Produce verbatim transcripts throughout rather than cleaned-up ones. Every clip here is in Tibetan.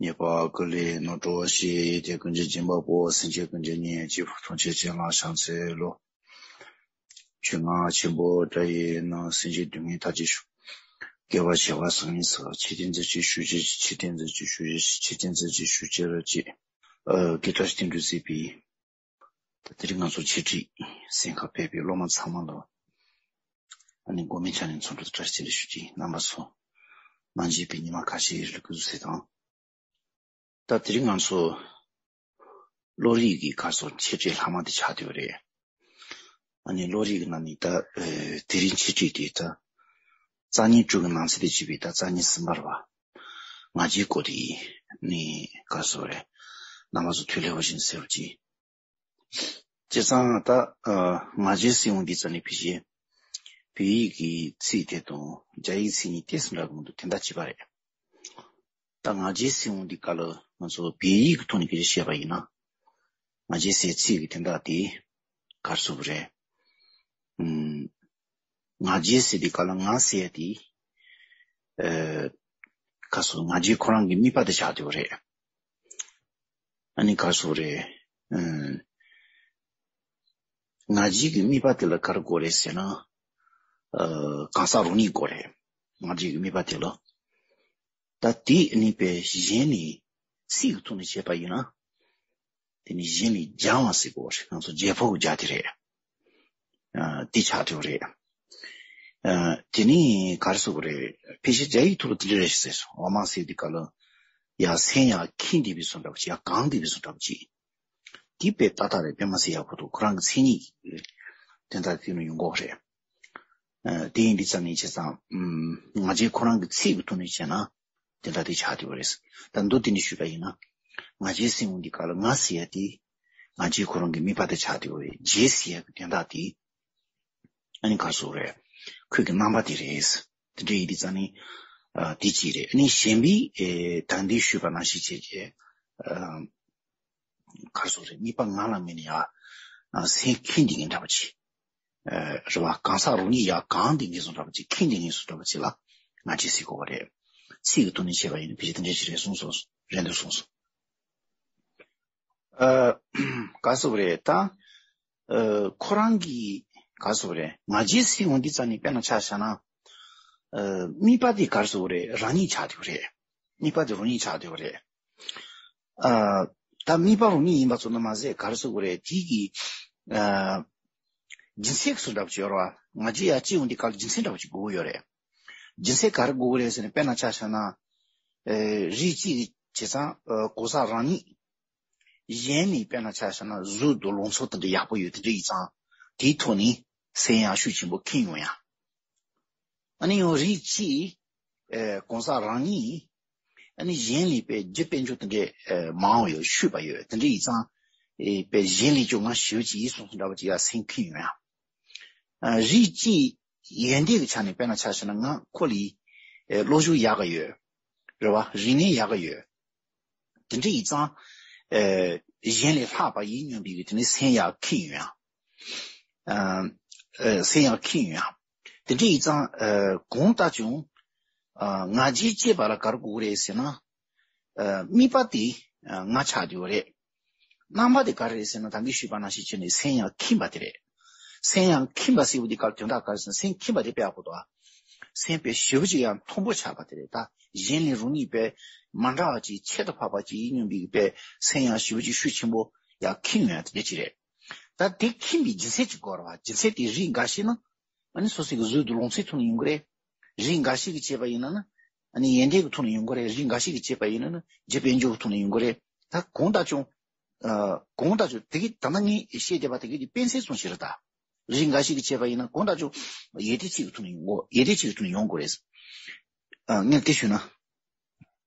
ཉེས་པ་ཀུན་ལས་རྣམ་གྲོལ་ཞིང་། དེ་ཀུན་གྱི་སྦྱིན་པ་པོ། སེམས་ཅན་ཀུན་གྱི་གཉེན་གཅིག་པུ་ཐམས་ཅད་བྱིན་རླབས་ཤར་འཚལ་ལོ། ཆོས་རྔ་ཆེན་པོ་སྒྲ་ཡིས་ནི། སེམས་ཅན་སྡུག་བསྔལ་མཐའ་ཡས་ཤོག། དགེ་བ་བྱེ་བ་ཚང་བའི་ཚོགས། ཆོས་ཀྱི་མཛོད་ཅིག་ཞུ་ཅིག། ཆོས་ཀྱི་མཛོད་ཅིག་ཞུ་ཅིག། ཆོས་ཀྱི་མཛོད་ཅིག་ཞུ་ཅིག་ར་ཅིག། ཨ། དགེ་བཀྲ་ཤིས་དོན་གྲུབ་གཙོས་པའི། ད་དེ་རིང་ང་ཚོ་འཆད་ཁྲིད་གསན་ཁག་ཕེབས་པའི་སློབ་མ་ཚང་མ་ལ། ཨ་ནི་དགོན་མི་ཆ་ནས་འཚམས་འདྲི་དང་བཀྲ་ཤིས་བདེ་ལེགས་ཞུ་གི། རྣམ་པ་ཚོ་མ་མཇལ་བའི་ཉི་མ་ཁ་ཤས་རིང་ལ་སྐུ་གཟུགས་གསལ་ཐང་། ད་དེ་རིང་ང་ཚོ་བློ་རིག་གི་སྐབས་སུ་འཆད་ཁྲིད་ལྷག་མ་དེ་ཆགས་བསྡད་ཡོད་རེད། ཨ་ནི་བློ་རིག་གི་ནང་ནས་ད་ཨ་དེ་རིང་འཆད་ཁྲིད་དེ་ད་རྩ་བསྙེན་དྲུག་གི་ནང་ཚན་དེ་བྱས་པའི་ད་རྩ་བསྙེན་གསུམ་པ་རེད་བ། ང་རྒྱལ་སྐོར་དེ་ནས་སྐབས་སུ་རེད། རྣམ་པ་ཚོ་ཐུགས་ལེགས་པོ་བཞིན་གསལ་བོ་ཅིག། བྱས་ཙང་ད་ཨ་ང་རྒྱལ་ཟེར་ཡོང་དུས་ཙམ་ནས་ཕལ་ཆེར་བོད་ཡིག་གི་ཚིག་དེ་དང་རྒྱ་ཡིག་ཚིག་གཉིས་ཏོག་ཙམ་འདྲ་གི་མི་འདུག། དེ་འདྲ་ཅིག་པ་རེད། ད་ང་རྒྱལ་ཟེར་ཡོང་དུས་སྐབས་ལ་ང་ཚོ་བོད་ཡིག་གི་ཐོག་ནས་སྐད་ཆ་བཤད་པ་ཡིན་ན། ང་རྒྱལ་ཟེར་ཚིག་གི་དོན་དག་དེ་ག་རེ་ཟེར་དགོས་རེད། ཨུམ། ང་རྒྱལ་ཟེར་དུས་སྐབས་ལ་ང་ཟེར་ཡ་དེ། ཨ། ག་རེ་ཟེར། ང་རྒྱལ་ཁོ་རང་གི་དམིགས་པ་དེ་ཆགས་བསྡད་ཡོད་རེད། ཨ་ནི་ག་རེ་ཟེར་དགོས་རེད། ཨུམ། ང་རྒྱལ་གྱི་དམིགས་པ་དེ་ལ་ག་རེ་དགོས་རེད་ཟེར་ན། ཨ། གང་ཟག་རང་ཉིད་དགོས་རེད། ང་རྒྱལ་གྱི་དམིགས་པ་དེ་ལ། ད་དེ་ནི་པའི་གཞན་ལས་ཚིག་གི་ཐོག་ནས་བཤད་པ་ཡིན་ན། དེ་ནི་གཞན་ལས་སྦྱང་བ་ཟེར་དགོས་རེད། ང་ཚོ་རྒྱལ་ཕམ་གྱི་རྒྱལ་དེ་རེད། ཨ། དེ་ཆགས་བསྡད་ཡོད་རེད། ཨ། དེ་ནི་ག་རེ་ཟེར་དགོས་རེད། ཕལ་ཆེར་རྒྱ་ཡིག་ཐོག་ལ་དེ་འདྲ་རེད་ཟེར་སོང་། འོ་མ་ཟེར་དུས་སྐབས་ལ་ཡ་སེམས་ཡར་ཁེངས་བསྡད་པའི་བཟོ་འདྲ་པོ་ཅིག། ཡར་གང་བསྡད་པའི་བཟོ་འདྲ་པོ་ཅིག། དེ་དཔེ་ཏག་ཏག་རེད། དཔེ་མ་སྲིད་ཡག་པོ་འདུག། ཁོ་རང་གི་མཚན་ཉིད་ཀྱི་དོན་དག་དེ་ནི་ཡོང་གི་རེད། ཨ། དེ་ཡིན་དུས་ཙམ་ནས་བྱས་ཙང་། ཨུམ། ང་རྒྱལ་ཁོ་རང་གི་ཚིག་གི་ཐོག་ནས་བཤད་ན་དེ་འདྲ་དེ་ཆགས་བསྡད་པ་རེད། ད་མདོར་བསྡུས་ནས་ཞུས་པ་ཡིན་ན། ང་རྒྱལ་ཟེར་ཡོང་དུས་སྐབས་ལ་ང་ཟེར་ཡ་དེ་ང་རྒྱལ་ཁོ་རང་གི་དམིགས་པ་དེ་ཆགས་བསྡད་པ་རེད། རྒྱལ་ཟེར་ཡ་གི་དོན་དག་དེ། ཨ་ནི་ག་རེ་ཟེར་དགོས་རེད། ཁོའི་གི་རྣམ་པ་དེ་རེད། དེ་འདྲ་ཡིན་དུས་ཙམ་ནས། ཨ། དེ་གཅིག་རེད། ཨ་ནི་གཞན་པའི། ཨེ། ད་ལྟ་ཞུས་པ་ནང་བཞིན་བྱས་བྱས། ཨ། ག་རེ་ཟེར་དགོས་རེད། དམིགས་པ་ང་ལ་དམིགས་ནས་ཡ། ཨ། སེམས་ཁེངས་བསྡད་མཁན་འདྲ་པོ་ཅིག། ཨ། རེད་བ། གང་ཟག་རང་ཉིད་ཡ་གང་བསྡད་མཁན་བཟོ་འདྲ་པོ་ཅིག། ཁེངས་བསྡད་མཁན་བཟོ་འདྲ་པོ་ཅིག་ལ་ང་རྒྱལ་ཟེར་དགོས་པ་རེད། ཚིག་གི་ཐོག་ནས་བཤད་པ་ཡིན་ན་ཕལ་ཆེར་དེ་འདྲ་ཞིག་རེད་གསུངས་སོང་། རེད་འདུག་གསུངས་སོང་། ཨ། ག་རེ་ཟེར་དགོས་རེད་ད། ཨ། ཁོ་རང་གི་ག་རེ་ཟེར་དགོས་རེད། ང་རྒྱལ་ཟེར་ཡོང་དུས་ཙམ་ནས་དཔེར་ན་ཆ་བཞག་ན། ཨ། དམིགས་པ་དེ་ག་རེ་ཟེར་དགོས་རེད། རང་ཉིད་ཆགས་བསྡད་ཡོད་རེད། དམིགས་པ་དེ་རང་ཉིད་ཆགས་བསྡད་ཡོད་རེད། ཨ། ད་དམིགས་པ་རང་ཉིད་ཡིན་པ་ཙམ་དུ་མ་ཟད། ག་རེ་ཟེར་དགོས་རེད། དེ་གི། ཨ། རྒྱུ་མཚན་གྱི་བཟོ་འདྲ་པོ་ཅིག་ཡོད་རེད་བ། ང་རྒྱལ་ཡར་སྐྱེ་ཡོང་དུས་སྐབས་ལ་རྒྱུ་མཚན་འདྲ་པོ་ཅིག་དགོས་ཀྱི་ཡོད་རེད། རྒྱུ་མཚན་ག་རེ་དགོས་ཀྱི་རེད་ཟེར་ན། དཔེར་ན་ཆ་བཞག་ན། ཨེ། རིགས་གཅིག་བྱས་ཙང་། ཨ། གང་ཟག་རང་ཉིད། གཞན་ནི་དཔེར་ན་ཆ་བཞག་ན་གཟུགས་དང་ལང་ཚོ་དེ་འདྲ་ཡག་པོ་ཡོད། དེ་འདྲ་ཡིན་ཙང་དེའི་ཐོག་ནས་སེམས་ཡག་ཤུགས་ཆེན་པོ་ཁེངས་ཡོང་ཡ། ཨ་ནི་ཡང་རིགས་གཅིག། ཨེ། གང་ཟག་རང་ཉིད། ཨ་ནི་གཞན་ལས་དཔེ་རྒྱུ་དཔལ་འབྱོར་དེ་འདྲ། ཨེ། མང་བ་ཡོད། ཤུགས་པ་ཡོད། དེ་འདྲ་ཡིན་ཙང་། ཨེ། དཔེ་གཞན་ལས་ཀྱང་ང་ཞེ་པོ་ཅིག་ཡིན་གསུངས་སོང་འདྲ་པོ་ཅིག་ཡ་སེམས་ཁེངས་ཡོང་ཡ། ཨ། རིགས་གཅིག་ཡོན་ཏན་གྱི་ཆ་ནས་དཔེར་ན་ཆ་བཞག་ན། ང་ཁོ་ལས། ཨེ། བློ་སྦྱོང་ཡག་ག་ཡོད། རེད་བ། རིག་གནས་ཡག་ག་ཡོད། དེ་འདྲ་ཡིན་ཙང་། ཨེ། གཞན་ལས་ལྷག་པ་ཡིན་སྙམ་པའི་གི་དེ་ནི་སེམས་ཡག་ཁེངས་ཡོང་ཡ། ཨ། ཨེ། སེམས་ཡག་ཁེངས་ཡོང་ཡ། དེ་འདྲ་ཡིན་ཙང་། ཨ། གང་ལྟར་ཀྱང་། ཨ། ང་རྒྱལ་སྐྱེས་པ་ལ་ག་རེ་དགོས་རེད་ཟེར་ན། ཨ། དམིགས་པ་དེ། ཨ། ང་ཆགས་བསྡད་ཡོད་རེད། རྣམ་པ་དེ་ག་རེ་རེད་ཟེར་ན། ད་གིན་ཞུས་པ་ནང་བཞིན་བྱས་ནས་སེམས་ཡང་ཁེངས་པ་དེ་རེད། སེམས་ཡང་ཁེངས་པ་ཟེར་བ་དེ་ག་རེ། དོན་དག་ག་རེ་ཟེར་ན། སེམས་ཁེངས་པ་དེ་དཔེ་ཡག་པོ་འདུག་ཨ། སེམས་དཔེ་ཞེ་པོ་ཅིག་ཡང་མཐོན་པོ་ཆགས་པ་དེ་རེད། ད་གཞན་ལས་རང་ཉིད་དཔེ་མ་འདྲ་བ་ཅིག། ཁྱད་དུ་འཕགས་པ་ཅིག་ཡིན་སྙམ་པའི་དཔེ་སེམས་ཡང་ཞེ་པོ་ཅིག་ཤུགས་ཆེན་པོ་ཡང་ཁེངས་ཡོང་ཡ་དེ་འདྲ་ཅིག་རེད། ད་དེ་ཁེངས་པའི་རྒྱུ་མཚན་ཅིག་དགོས་རེད་བ། རྒྱུ་མཚན་དེ་རིགས་འགའ་ཤས་ནི། ཨ་ནི་སོ་སོའི་གི་གཟུགས་དང་ལང་ཚོའི་ཐོག་ནས་ཡོང་གི་རེད། རིགས་འགའ་ཞིག་གིས་བྱས་པ་ཡིན་ན་ནི། ཨ་ནི་ཡོན་ཏན་གྱི་ཐོག་ནས་ཡོང་གི་རེད། རིགས་འགའ་ཞིག་གིས་བྱས་པ་ཡིན་ན་ནི་རྒྱུ་དཔལ་འབྱོར་གྱི་ཐོག་ནས་ཡོང་གི་རེད། ད་གང་ལྟར་ཀྱང་། ཨ། གང་ལྟར་ཀྱང་དེ་གི་ད་ལྟ་ངས་བཤད་བསྡད་པ་དེ་གི་དེ་དཔེ་མཚོན་ཙམ་ཞིག་རེད་ད། རིགས་འགའ་ཞིག་གིས་བྱས་པ་ཡིན་ན་གང་ལྟར་ཀྱང་ཡོན་ཏན་གཅིག་གི་ཐོག་ནས་ཡོང་གི། ཡོན་ཏན་གཅིག་གི་ཐོག་ནས་ཡོང་དགོས་རེད། ཨ། ངས་དེ་ཞུས་ན།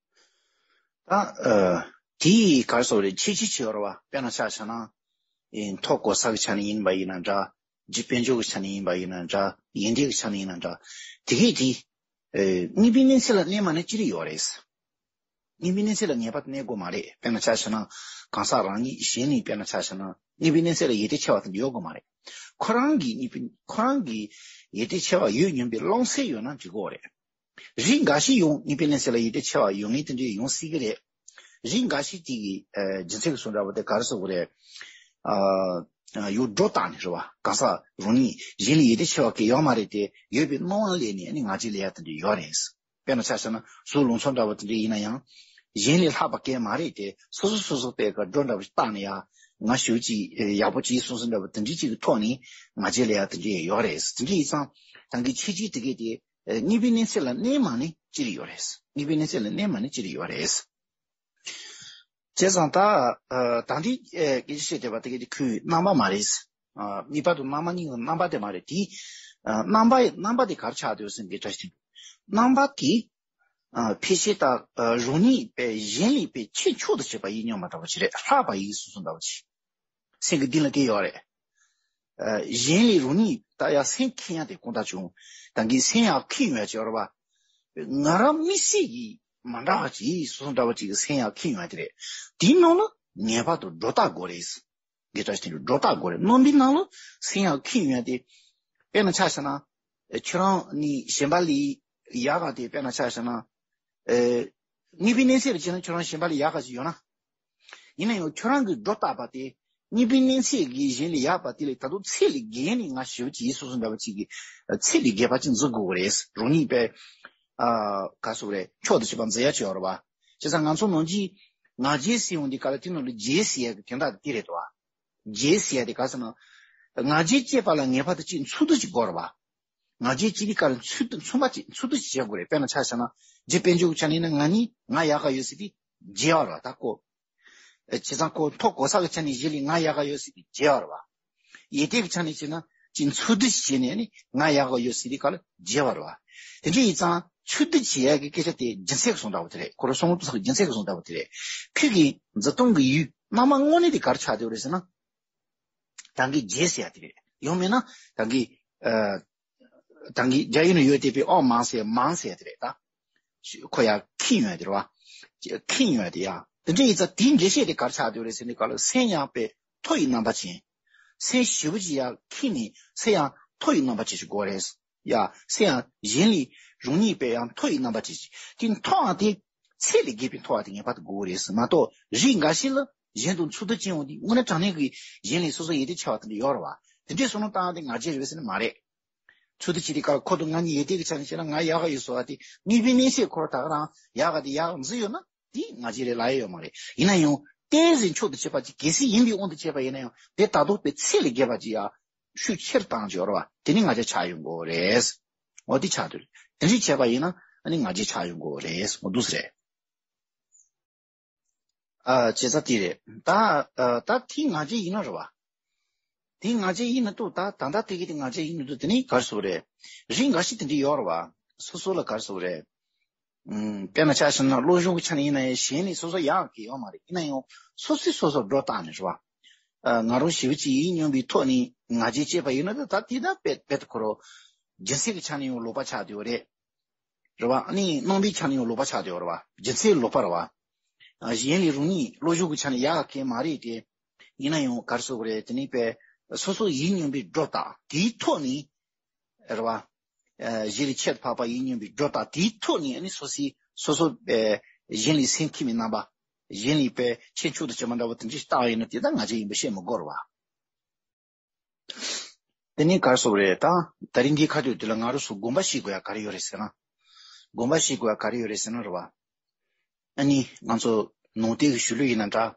ད། ཨ། དེ་ག་རེ་ཟེར་དགོས་རེད། ཁྱད་ཆོས་ཅིག་ཡོད་རེད་བ། དཔེར་ན་ཆ་བཞག་ན། ཨེ། མཐོ་གོ་ས་གི་ཆ་ནས་ཡིན་པ་ཡིན་ན་འདྲ། རྒྱུ་དཔལ་འབྱོར་གྱི་ཆ་ནས་ཡིན་པ་ཡིན་ན་འདྲ། ཡོན་ཏན་གྱི་ཆ་ནས་ཡིན་ན་འདྲ། དེ་གས་དེ། ཨེ། དངོས་པོའི་གནས་ཚད་ལ་གནས་མ་གནས་ཅི་རིགས་ཡོད་རེད། དངོས་པོའི་གནས་ཚད་ལ་ངེས་པར་དུ་གནས་དགོས་མ་རེད། དཔེར་ན་ཆ་བཞག་ན་གང་ཟག་རང་ཉིད་གཞན་ནས་དཔེར་ན་ཆ་བཞག་ན་དངོས་པོའི་གནས་ཚད་ལ་ཡོན་ཏན་ཆེ་བ་དེ་འདྲ་ཡོད་དགོས་མ་རེད། ཁོ་རང་གི་དངོས་པོའི་ཁོ་རང་གི་ཡོན་ཏན་ཆེ་བ་ཡོད་སྙམ་པའི་རློམ་སེམས་ཡོད་ན་འགྲིག་གི་རེད། རིགས་འགའ་ཞིག་ཡང་དངོས་པོའི་གནས་ཚད་ལ་ཡོན་ཏན་ཆེ་བ་ཡོད་མཁན་དེ་འདྲ་ཡོང་སྲིད་ཀྱི་རེད། རིགས་འགའ་ཤས་ཅིག་གིས་ཨ་རྒྱུ་མཚན་གྱི་སོང་འདྲ་བོ་དེ་ག་རེ་ཟེར་དགོས་རེད། ཨ་ཡོད་སྒྲོ་བཏགས་ནས་རེད་བ། གང་ཟག་རང་ཉིད་གཞན་ལས་ཡིད་བདེ་ཆེ་བ་གང་ཡང་ཡོད་མ་རེད་དེ། ཡོད་པའི་སྣང་བ་ལས་ནས་ནི་ང་རྒྱལ་ལབ་ཡ་དེ་འདྲ་ཡོད་རེད། དཔེར་ན་ཆ་བཞག་ན་གཟུགས་ལང་ཚོ་འདྲ་བོ་དེ་འདྲ་ཡིན་ན་ཡང་། གཞན་ལས་ལྷག་པ་གང་ཡང་མ་རེད་དེ། སོ་སོ་སོ་སོ་དཔེ་ག་སྒྲོ་འདྲ་བོ་ཞིག་བཏགས་ནས་ཡ། ང་ཞེ་པོ་ཅིག་ཡག་པོ་ཅིག་སོང་ཟིན་འདྲ་བོ་དེ་འདྲ་ཅིག་གི་ཐོག་ནས་ང་རྒྱལ་ལབ་ཡ་དེ་འདྲ་ཡོད་རེད། དེ་འདྲ་ཡིན་ཙང་ད་གིན་ཁྱེད་ཀྱིས་དེ་གས་དེ་ཨ་གཉིས་པའི་གནས་ཚད་ལ་གནས་མ་གནས་ཅི་རིགས་ཡོད་རེད། གཉིས་པའི་གནས་ཚད་ལ་གནས་མ་གནས་ཅི་རིགས་ཡོད་རེད། བྱས་ཙང་ད་ཨ་ད་འདི་ཨ་སྐད་ཆ་བཤད་བསྡད་པ་དེ་གས་དེ་ཁོའི་རྣམ་པ་མ་རེད། ཨ་ངེས་པར་དུ་རྣམ་པ་གཉིས་ཀྱི་རྣམ་པ་དེ་མ་རེད་དེ། ཨ་རྣམ་པ་རྣམ་པ་དེ་ག་རེ་ཆགས་བསྡད་ཡོད་ཟེར་ན་འདི་འདྲ་ཞིག་རེད། རྣམ་པ་དེ་ཨ་ཕལ་ཆེར་ད་ཨ་རང་ཉིད་པའི་གཞན་ལས་པའི་ཁྱད་མཆོག་ཏུ་བྱེད་པ་ཡིད་བརྙན་མ་འདྲ་བ་ཞིག་རེད། ལྷག་པ་ཡིད་སོ་སོ་འདྲ་བ་ཞིག་སེམས་ཀྱི་གཏིང་ལ་སྐྱེ་ཡོད་རེད། ཨ་གཞན་ལས་རང་ཉིད་ད་ཡང་སེམས་ཁེངས་ཡ་དེ་ཁོང་ད་བྱུང་། ད་གིན་སེམས་ཡང་ཁེངས་ཡོད་ཅེས་རེད་བ། ང་རང་དམིགས་བསལ་གྱིས་མ་འདྲ་བ་ཅིག་སོ་སོ་འདྲ་བ་ཅིག་གི་སེམས་ཡང་ཁེངས་ཡོད་དེ་རེད། དེའི་ནང་ལ་ངེས་པར་དུ་སྒྲོ་བཏགས་དགོས་རེད། དགེ་ཕྲ་ཞིག་དེ་འདྲ་སྒྲོ་བཏགས་དགོས་རེད། རྣམ་པའི་ནང་ལ་སེམས་ཡང་ཁེངས་ཡོད་དེ། དཔེར་ན་ཆ་བཞག་ན། ཁྱོད་རང་ནི་གཞན་པ་ལས་ཡག་ག་དེ་དཔེར་ན་ཆ་བཞག་ན། ཨེ། གཉིས་པའི་གནས་ཚད་ལ་བྱས་ན་ཁྱོད་རང་གཞན་པ་ལས་ཡག་ག་ཞིག་ཡོད་ན། ཡིན་ན་ཡང་ཁྱོད་རང་གིས་སྒྲོ་བཏགས་པ་དེ་གཉིས་པའི་གནས་ཚད་ཀྱི་གཞན་ལས་ཡག་པ་དེ་ལས་ད་དུང་ཚད་ལས་བརྒལ་ནས་ང་ཞེ་པོ་ཅིག་ཡིད་སོ་སོ་འདྲ་བ་ཅིག་གི་ཚད་ལས་བརྒལ་བ་ཅིག་འཛིན་དགོས་ཀྱི་རེད། རང་ཉིད་པས་ཨ་ག་ཟེར་རེད། མཆོག་ཏུ་བྱེད་པ་འཛིན་ཡ་ཅིག་ཡོད་རེད་བ། བྱས་ཙང་ང་ཚོ་ནང་གི་ང་རྒྱལ་ཟེར་ཡོང་དུས་ག་ལ་དེ་ནང་ལ་རྒྱལ་ཟེར་ཡ་གི་དོན་དག་དེ་རེད་དོ། རྒྱལ་ཟེར་ཡ་དེ་ག་ཟེར་ན། ང་རྒྱལ་སྐྱེས་པ་ལ་ངེས་པར་དུ་གཅིག་འཚོལ་བསྡུ་ཅིག་དགོས་རེད་བ། ང་རྒྱལ་སྐྱེས་དུས་ག་ལ་འཚོལ་བསྡུ་འཚོལ་མ་ཅིག་འཚོལ་བསྡུ་ཅིག་བྱེད་དགོས་རེད། དཔེར་ན་ཆ་བཞག་ན། རྒྱུ་དཔལ་འབྱོར་གྱི་ཆ་ནས་ཡིན་ན་ང་ནི་ང་ཡག་ག་ཡོད་ཟེར་དུས་རྒྱལ་བ་རེད་བ། ད་ཁོ། བྱས་ཙང་ཁོ་མཐོ་གོ་ས་གི་ཆ་ནས་གཞི་ལས་ང་ཡག་ག་ཡོད་ཟེར་དུས་རྒྱལ་བ་རེད་བ། ཡིད་བདེ་གི་ཆ་ནས་བྱས་ན་ཅིག་འཚོལ་བསྡུ་བྱས་ནས་ནི་ང་ཡག་ག་ཡོད་ཟེར་དུས་ག་ལ་རྒྱལ་བ་རེད་བ། དེ་འདྲ་ཡིན་ཙང་འཚོལ་བསྡུ་བྱེད་ཡག་གི་སྐད་ཆ་དེ་རྒྱུ་མཚན་གྱི་སོང་འདྲ་བོ་དེ་རེད། ཁོ་རང་གསུང་དུས་རྒྱུ་མཚན་གྱི་སོང་འདྲ་བོ་དེ་རེད། ཁོས་ཀྱི་འཛིན་སྟངས་ཀྱི་ཡུལ་རྣམ་པ་དངོས་གནས་དེ་ག་རེ་ཆགས་བསྡད་ཡོད་རེད་ཟེར་ན། ད་གིན་རྒྱལ་ཟེར་ཡ་དེ་རེད། ཡང་མིན་ན་ད་གིན་ཨ། ད་གིན་རྒྱ་ཡིག་ནང་ཡོད་བསྡད་པའི་ཨོ་མང་ཟེར་མང་ཟེར་དེ་རེད་ད། ཁོ་ཡ་ཁེངས་ཡོད་དེ་རེད་བ། ཁེངས་ཡོད་དེ་ཡ། དེ་འདྲ་ཡིན་ཙང་དེའི་འགྲེལ་བཤད་དེ་ག་རེ་ཆགས་བསྡད་ཡོད་རེད་ཟེར་ན་ག་ལ་སེམས་ཡངས་པའི་མཐོ་ཡི་རྣམ་པ་ཅན། སེམས་ཞེ་པོ་ཅིག་ཡ་ཁེངས་ནས་སེམས་ཡང་མཐོ་ཡི་རྣམ་པ་ཅན་ཞིག་དགོས་རེད། ཡ་སེམས་ཡང་གཞན་ལས་རང་ཉིད་པའི་ཡང་མཐོ་ཡི་རྣམ་པ་ཅན་ཞིག་དེ་མཐོ་བ་དེ་ཚད་ལས་བརྒལ་བའི་མཐོ་བ་དེ་ངེས་པར་དུ་དགོས་རེད་མ་གཏོགས་རིགས་འགའ་ཤས་ལ་གཞན་དང་འཚོལ་བསྡུ་བྱེད་འོང་དུས་དངོས་གནས་དྲང་གནས་ཀྱི་གཞན་ལས་སོ་སོ་ཡིད་བདེ་ཆེ་བ་དེ་འདྲ་ཡོད་རེད་བ། དེ་འདྲའི་བསམ་བློ་བཏང་ཡ་དེ་ང་རྒྱལ་རེད་པས་ཟེར་ན་མ་རེད། འཚོལ་བསྡུ་བྱེད་དུས་སྐབས་ཁོ་དང་ང་གཉིས་ཡིད་བདེ་གི་ཆ་ནས་བཤད་ན་ང་ཡག་ག་ཡོད་བཟོ་བ་དེ་གཉིས་པའི་གནས་ཚད་ཁོ་རང་ད་ག་རང་ཡག་ག་དེ་ཡག་འཛིན་ཡོད་ན་དེ་ང་རྒྱལ་རེད་ལབ་ཡ་ཡོད་མ་རེད། ཡིན་ན་ཡང་ཏོག་ཙམ་མཆོག་ཏུ་བྱེད་པ་ཅིག་གལ་སྲིད་ཡིན་པའི་དབང་དུ་བྱས་པ་ཡིན་ན་ཡང་དེ་ད་དུང་དཔེ་ཚད་ལས་བརྒལ་བ་ཅིག་ཡ་ཤུགས་ཆེར་བཏང་ཅིག་ཡོད་རེད་བ། དེ་ནི་ང་རྒྱལ་ཆགས་ཡོང་གི་རེད། འོ་དེ་ཆགས་འདུག་དེ་འདྲ་བྱས་པ་ཡིན་ན་ཨ་ནི་ང་རྒྱལ་ཆགས་ཡོང་གི་རེད། འོ་འདུག་སེ་རེད། ཨ་བྱས་ཙང་དེ་རེད། ད་ཨ་ད་དེ་ང་རྒྱལ་ཡིན་ན་རེད་བ། དེ་ང་རྒྱལ་ཡིན་ན་འདུག་ད་ད་ལྟ་དེ་གི་དེ་ང་རྒྱལ་ཡིན་ན་འདུག་དེ་ནི་ག་རེ་ཟེར་དགོས་རེད། རིགས་འགའ་ཤས་དེ་འདྲ་ཡོད་རེད་བ། སོ་སོ་ལ་ག་རེ་ཟེར་དགོས་རེད། ཨུམ། དཔེར་ན་ཆ་བཞག་ན་བློ་སྦྱོང་གི་ཆ་ནས་ཡིན་ན་ཡང་གཞན་ནས་སོ་སོ་ཡག་གི་ཡོད་མ་རེད། ཡིན་ན་ཡང་སོ་སོས་སོ་སོར་སྒྲོ་བཏགས་ནས་རེད་བ། ཨ་ང་རང་ཞེ་པོ་ཅིག་ཡིད་སྙོམས་པའི་ཐོག་ནས་ང་རྒྱལ་སྐྱེས་པ་ཡིན་ན་ད་དེ་ད་རྦད་རྦད་དེ་ཁོ་རང་རྒྱུ་མཚན་གྱི་ཆ་ནས་ཡང་ལོག་པ་ཆགས་བསྡད་ཡོད་རེད། རེད་བ། ཨ་ནི་རྣམ་པའི་ཆ་ནས་ཡང་ལོག་པ་ཆགས་བསྡད་ཡོད་རེད་བ། རྒྱུ་མཚན་ལོག་པ་རེད་བ། ཨ་གཞན་ལས་རང་ཉིད་བློ་སྦྱོང་གི་ཆ་ནས་ཡག་གི་མ་རེད་དེ། ཡིན་ན་ཡང་ག་རེ་ཟེར་དགོས་རེད། དེ་ནི་དཔེ་སོ་སོ་ཡིད་སྙོམས་པའི་སྒྲོ་བཏགས་དེའི་ཐོག་ནས་རེད་བ། ཨ་གཞི་ལས་ཁྱད་དུ་འཕགས་པ་ཡིད་སྙོམས་པའི་སྒྲོ་བཏགས་དེའི་ཐོག་ནས་ཨ་ནི་སོ་སོའི་སོ་སོ་ཨ་གཞན་ལས་སེམས་ཁེངས་པའི་རྣམ་པ། གཞན་ལས་དཔེ་ཁྱད་མཆོག་ཏུ་བྱེད་པ་འདྲ་བོ་དེ་འདྲ་ཞིག་བཏགས་ཡིན་ན་དེ་ད་ང་རྒྱལ་ཡིན་པ་བཤད་མི་དགོས་རེད་བ། དེ་ནས་ག་རེ་ཟེར་དགོས་རེད། ད་དེ་རིང་འདིའི་ཁ་ཐུག་དེ་ལ་ང་རང་ཚོ་དགོངས་པ་བཞེས་དགོས་ཡ་ག་རེ་ཡོད་རེད་ཟེར་ན། དགོངས་པ་བཞེས་དགོས་ཡ་ག་རེ་ཡོད་རེད་ཟེར་ན་རེད་བ། ཨ་ནི་ང་ཚོ་ནང་བསྟན་གྱི་གཞུང་ལུགས་ཡིན་ན་འདྲ།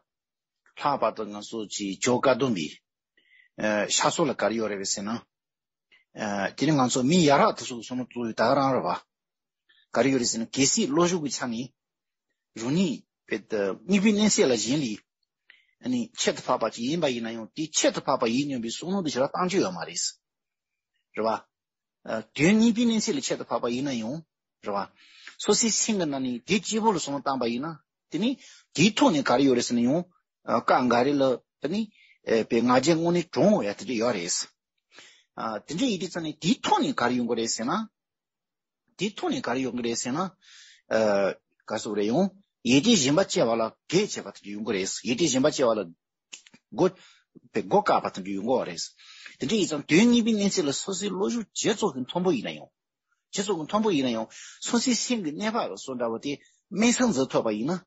ལྷག་པར་དུ་ང་ཚོ་ཅིག་ཇོ་བཀའ་གདམས་པའི་ཨ་ཕྱག་སྲོལ་ལ་ག་རེ་ཡོད་རེད་པས་ཟེར་ན། ཨ་དེ་ནི་ང་ཚོ་མི་ཡ་རབས་དེ་ཚོ་གི་བསམ་བློ་གཙོ་བོ་ད་ག་རང་རེད་བ། ག་རེ་ཡོད་རེད་ཟེར་ན་གལ་སྲིད་བློ་སྦྱོང་གི་ཆ་ནས་རང་ཉིད་དཔེ་ད་གཉིས་པའི་གནས་ཚད་ལ་གཞན་ལས་ཨ་ནི་ཁྱད་དུ་འཕགས་པ་ཅིག་ཡིན་པ་ཡིན་ན་ཡང་དེ་ཁྱད་དུ་འཕགས་པ་ཡིད་སྙོམས་པའི་བསམ་བློ་དེ་ཞེ་དྲག་བཏང་རྒྱུ་ཡོད་མ་རེད། རེད་བ། ཨ་དོན་གཉིས་པའི་གནས་ཚད་ལ་ཁྱད་དུ་འཕགས་པ་ཡིན་ན་ཡང་རེད་བ། སོ་སོའི་སེམས་ཀྱི་ནང་ནས་དེ་གཅིག་པོ་ལ་བསམ་བློ་བཏང་པ་ཡིན་ན་དེ་ནི་དེའི་ཐོག་ནས་ག་རེ་ཡོད་རེད་ཟེར་ན་ཡང་ཨ་སྐབས་འགའ་རེ་ལ་དེ་ནི་ཨ་དཔེ་ང་རྒྱལ་དངོས་གནས་དྲང་འོང་ཡ་དེ་འདྲ་ཡོད་རེད། ཨ་དེ་འདྲ་ཡིན་དུས་ཙང་ནས་དེའི་ཐོག་ནས་ག་རེ་ཡོང་གི་རེད་ཟེར་ན། དེའི་ཐོག་ནས་ག་རེ་ཡོང་གི་རེད་ཟེར་ན། ཨ་ག་རེ་ཟེར་དགོས་རེད། ཡང་ཡིད་བདེ་གཞན་པ་སྐྱེ་བ་ལ་གེགས་བྱེད་པ་དེ་འདྲ་ཡོང་གི་རེད། ཡིད་བདེ་གཞན་པ་སྐྱེ་བ་ལ་སྒོ་པའི་སྒོ་བཀག་པ་དེ་འདྲ་ཡོང་གི་རེད། དེ་འདྲ་ཡིན་ཙང་དོན་གཉིས་པའི་གནས་ཚད་ལ་སོ་སོའི་བློ་སྦྱོང་བྱེད་ཚུལ་གྱི་མཐོན་པོ་ཡིན་ན་ཡང་། བྱེད་ཚུལ་གྱི་མཐོན་པོ་ཡིན་ན་ཡང་སོ་སོའི་སེམས་ཀྱི་གནས་བབ་ལ་སོགས་འདྲ་བོ་དེ་དམིགས་བསལ་འཛིན་ཐུབ་པ་ཡིན་ན།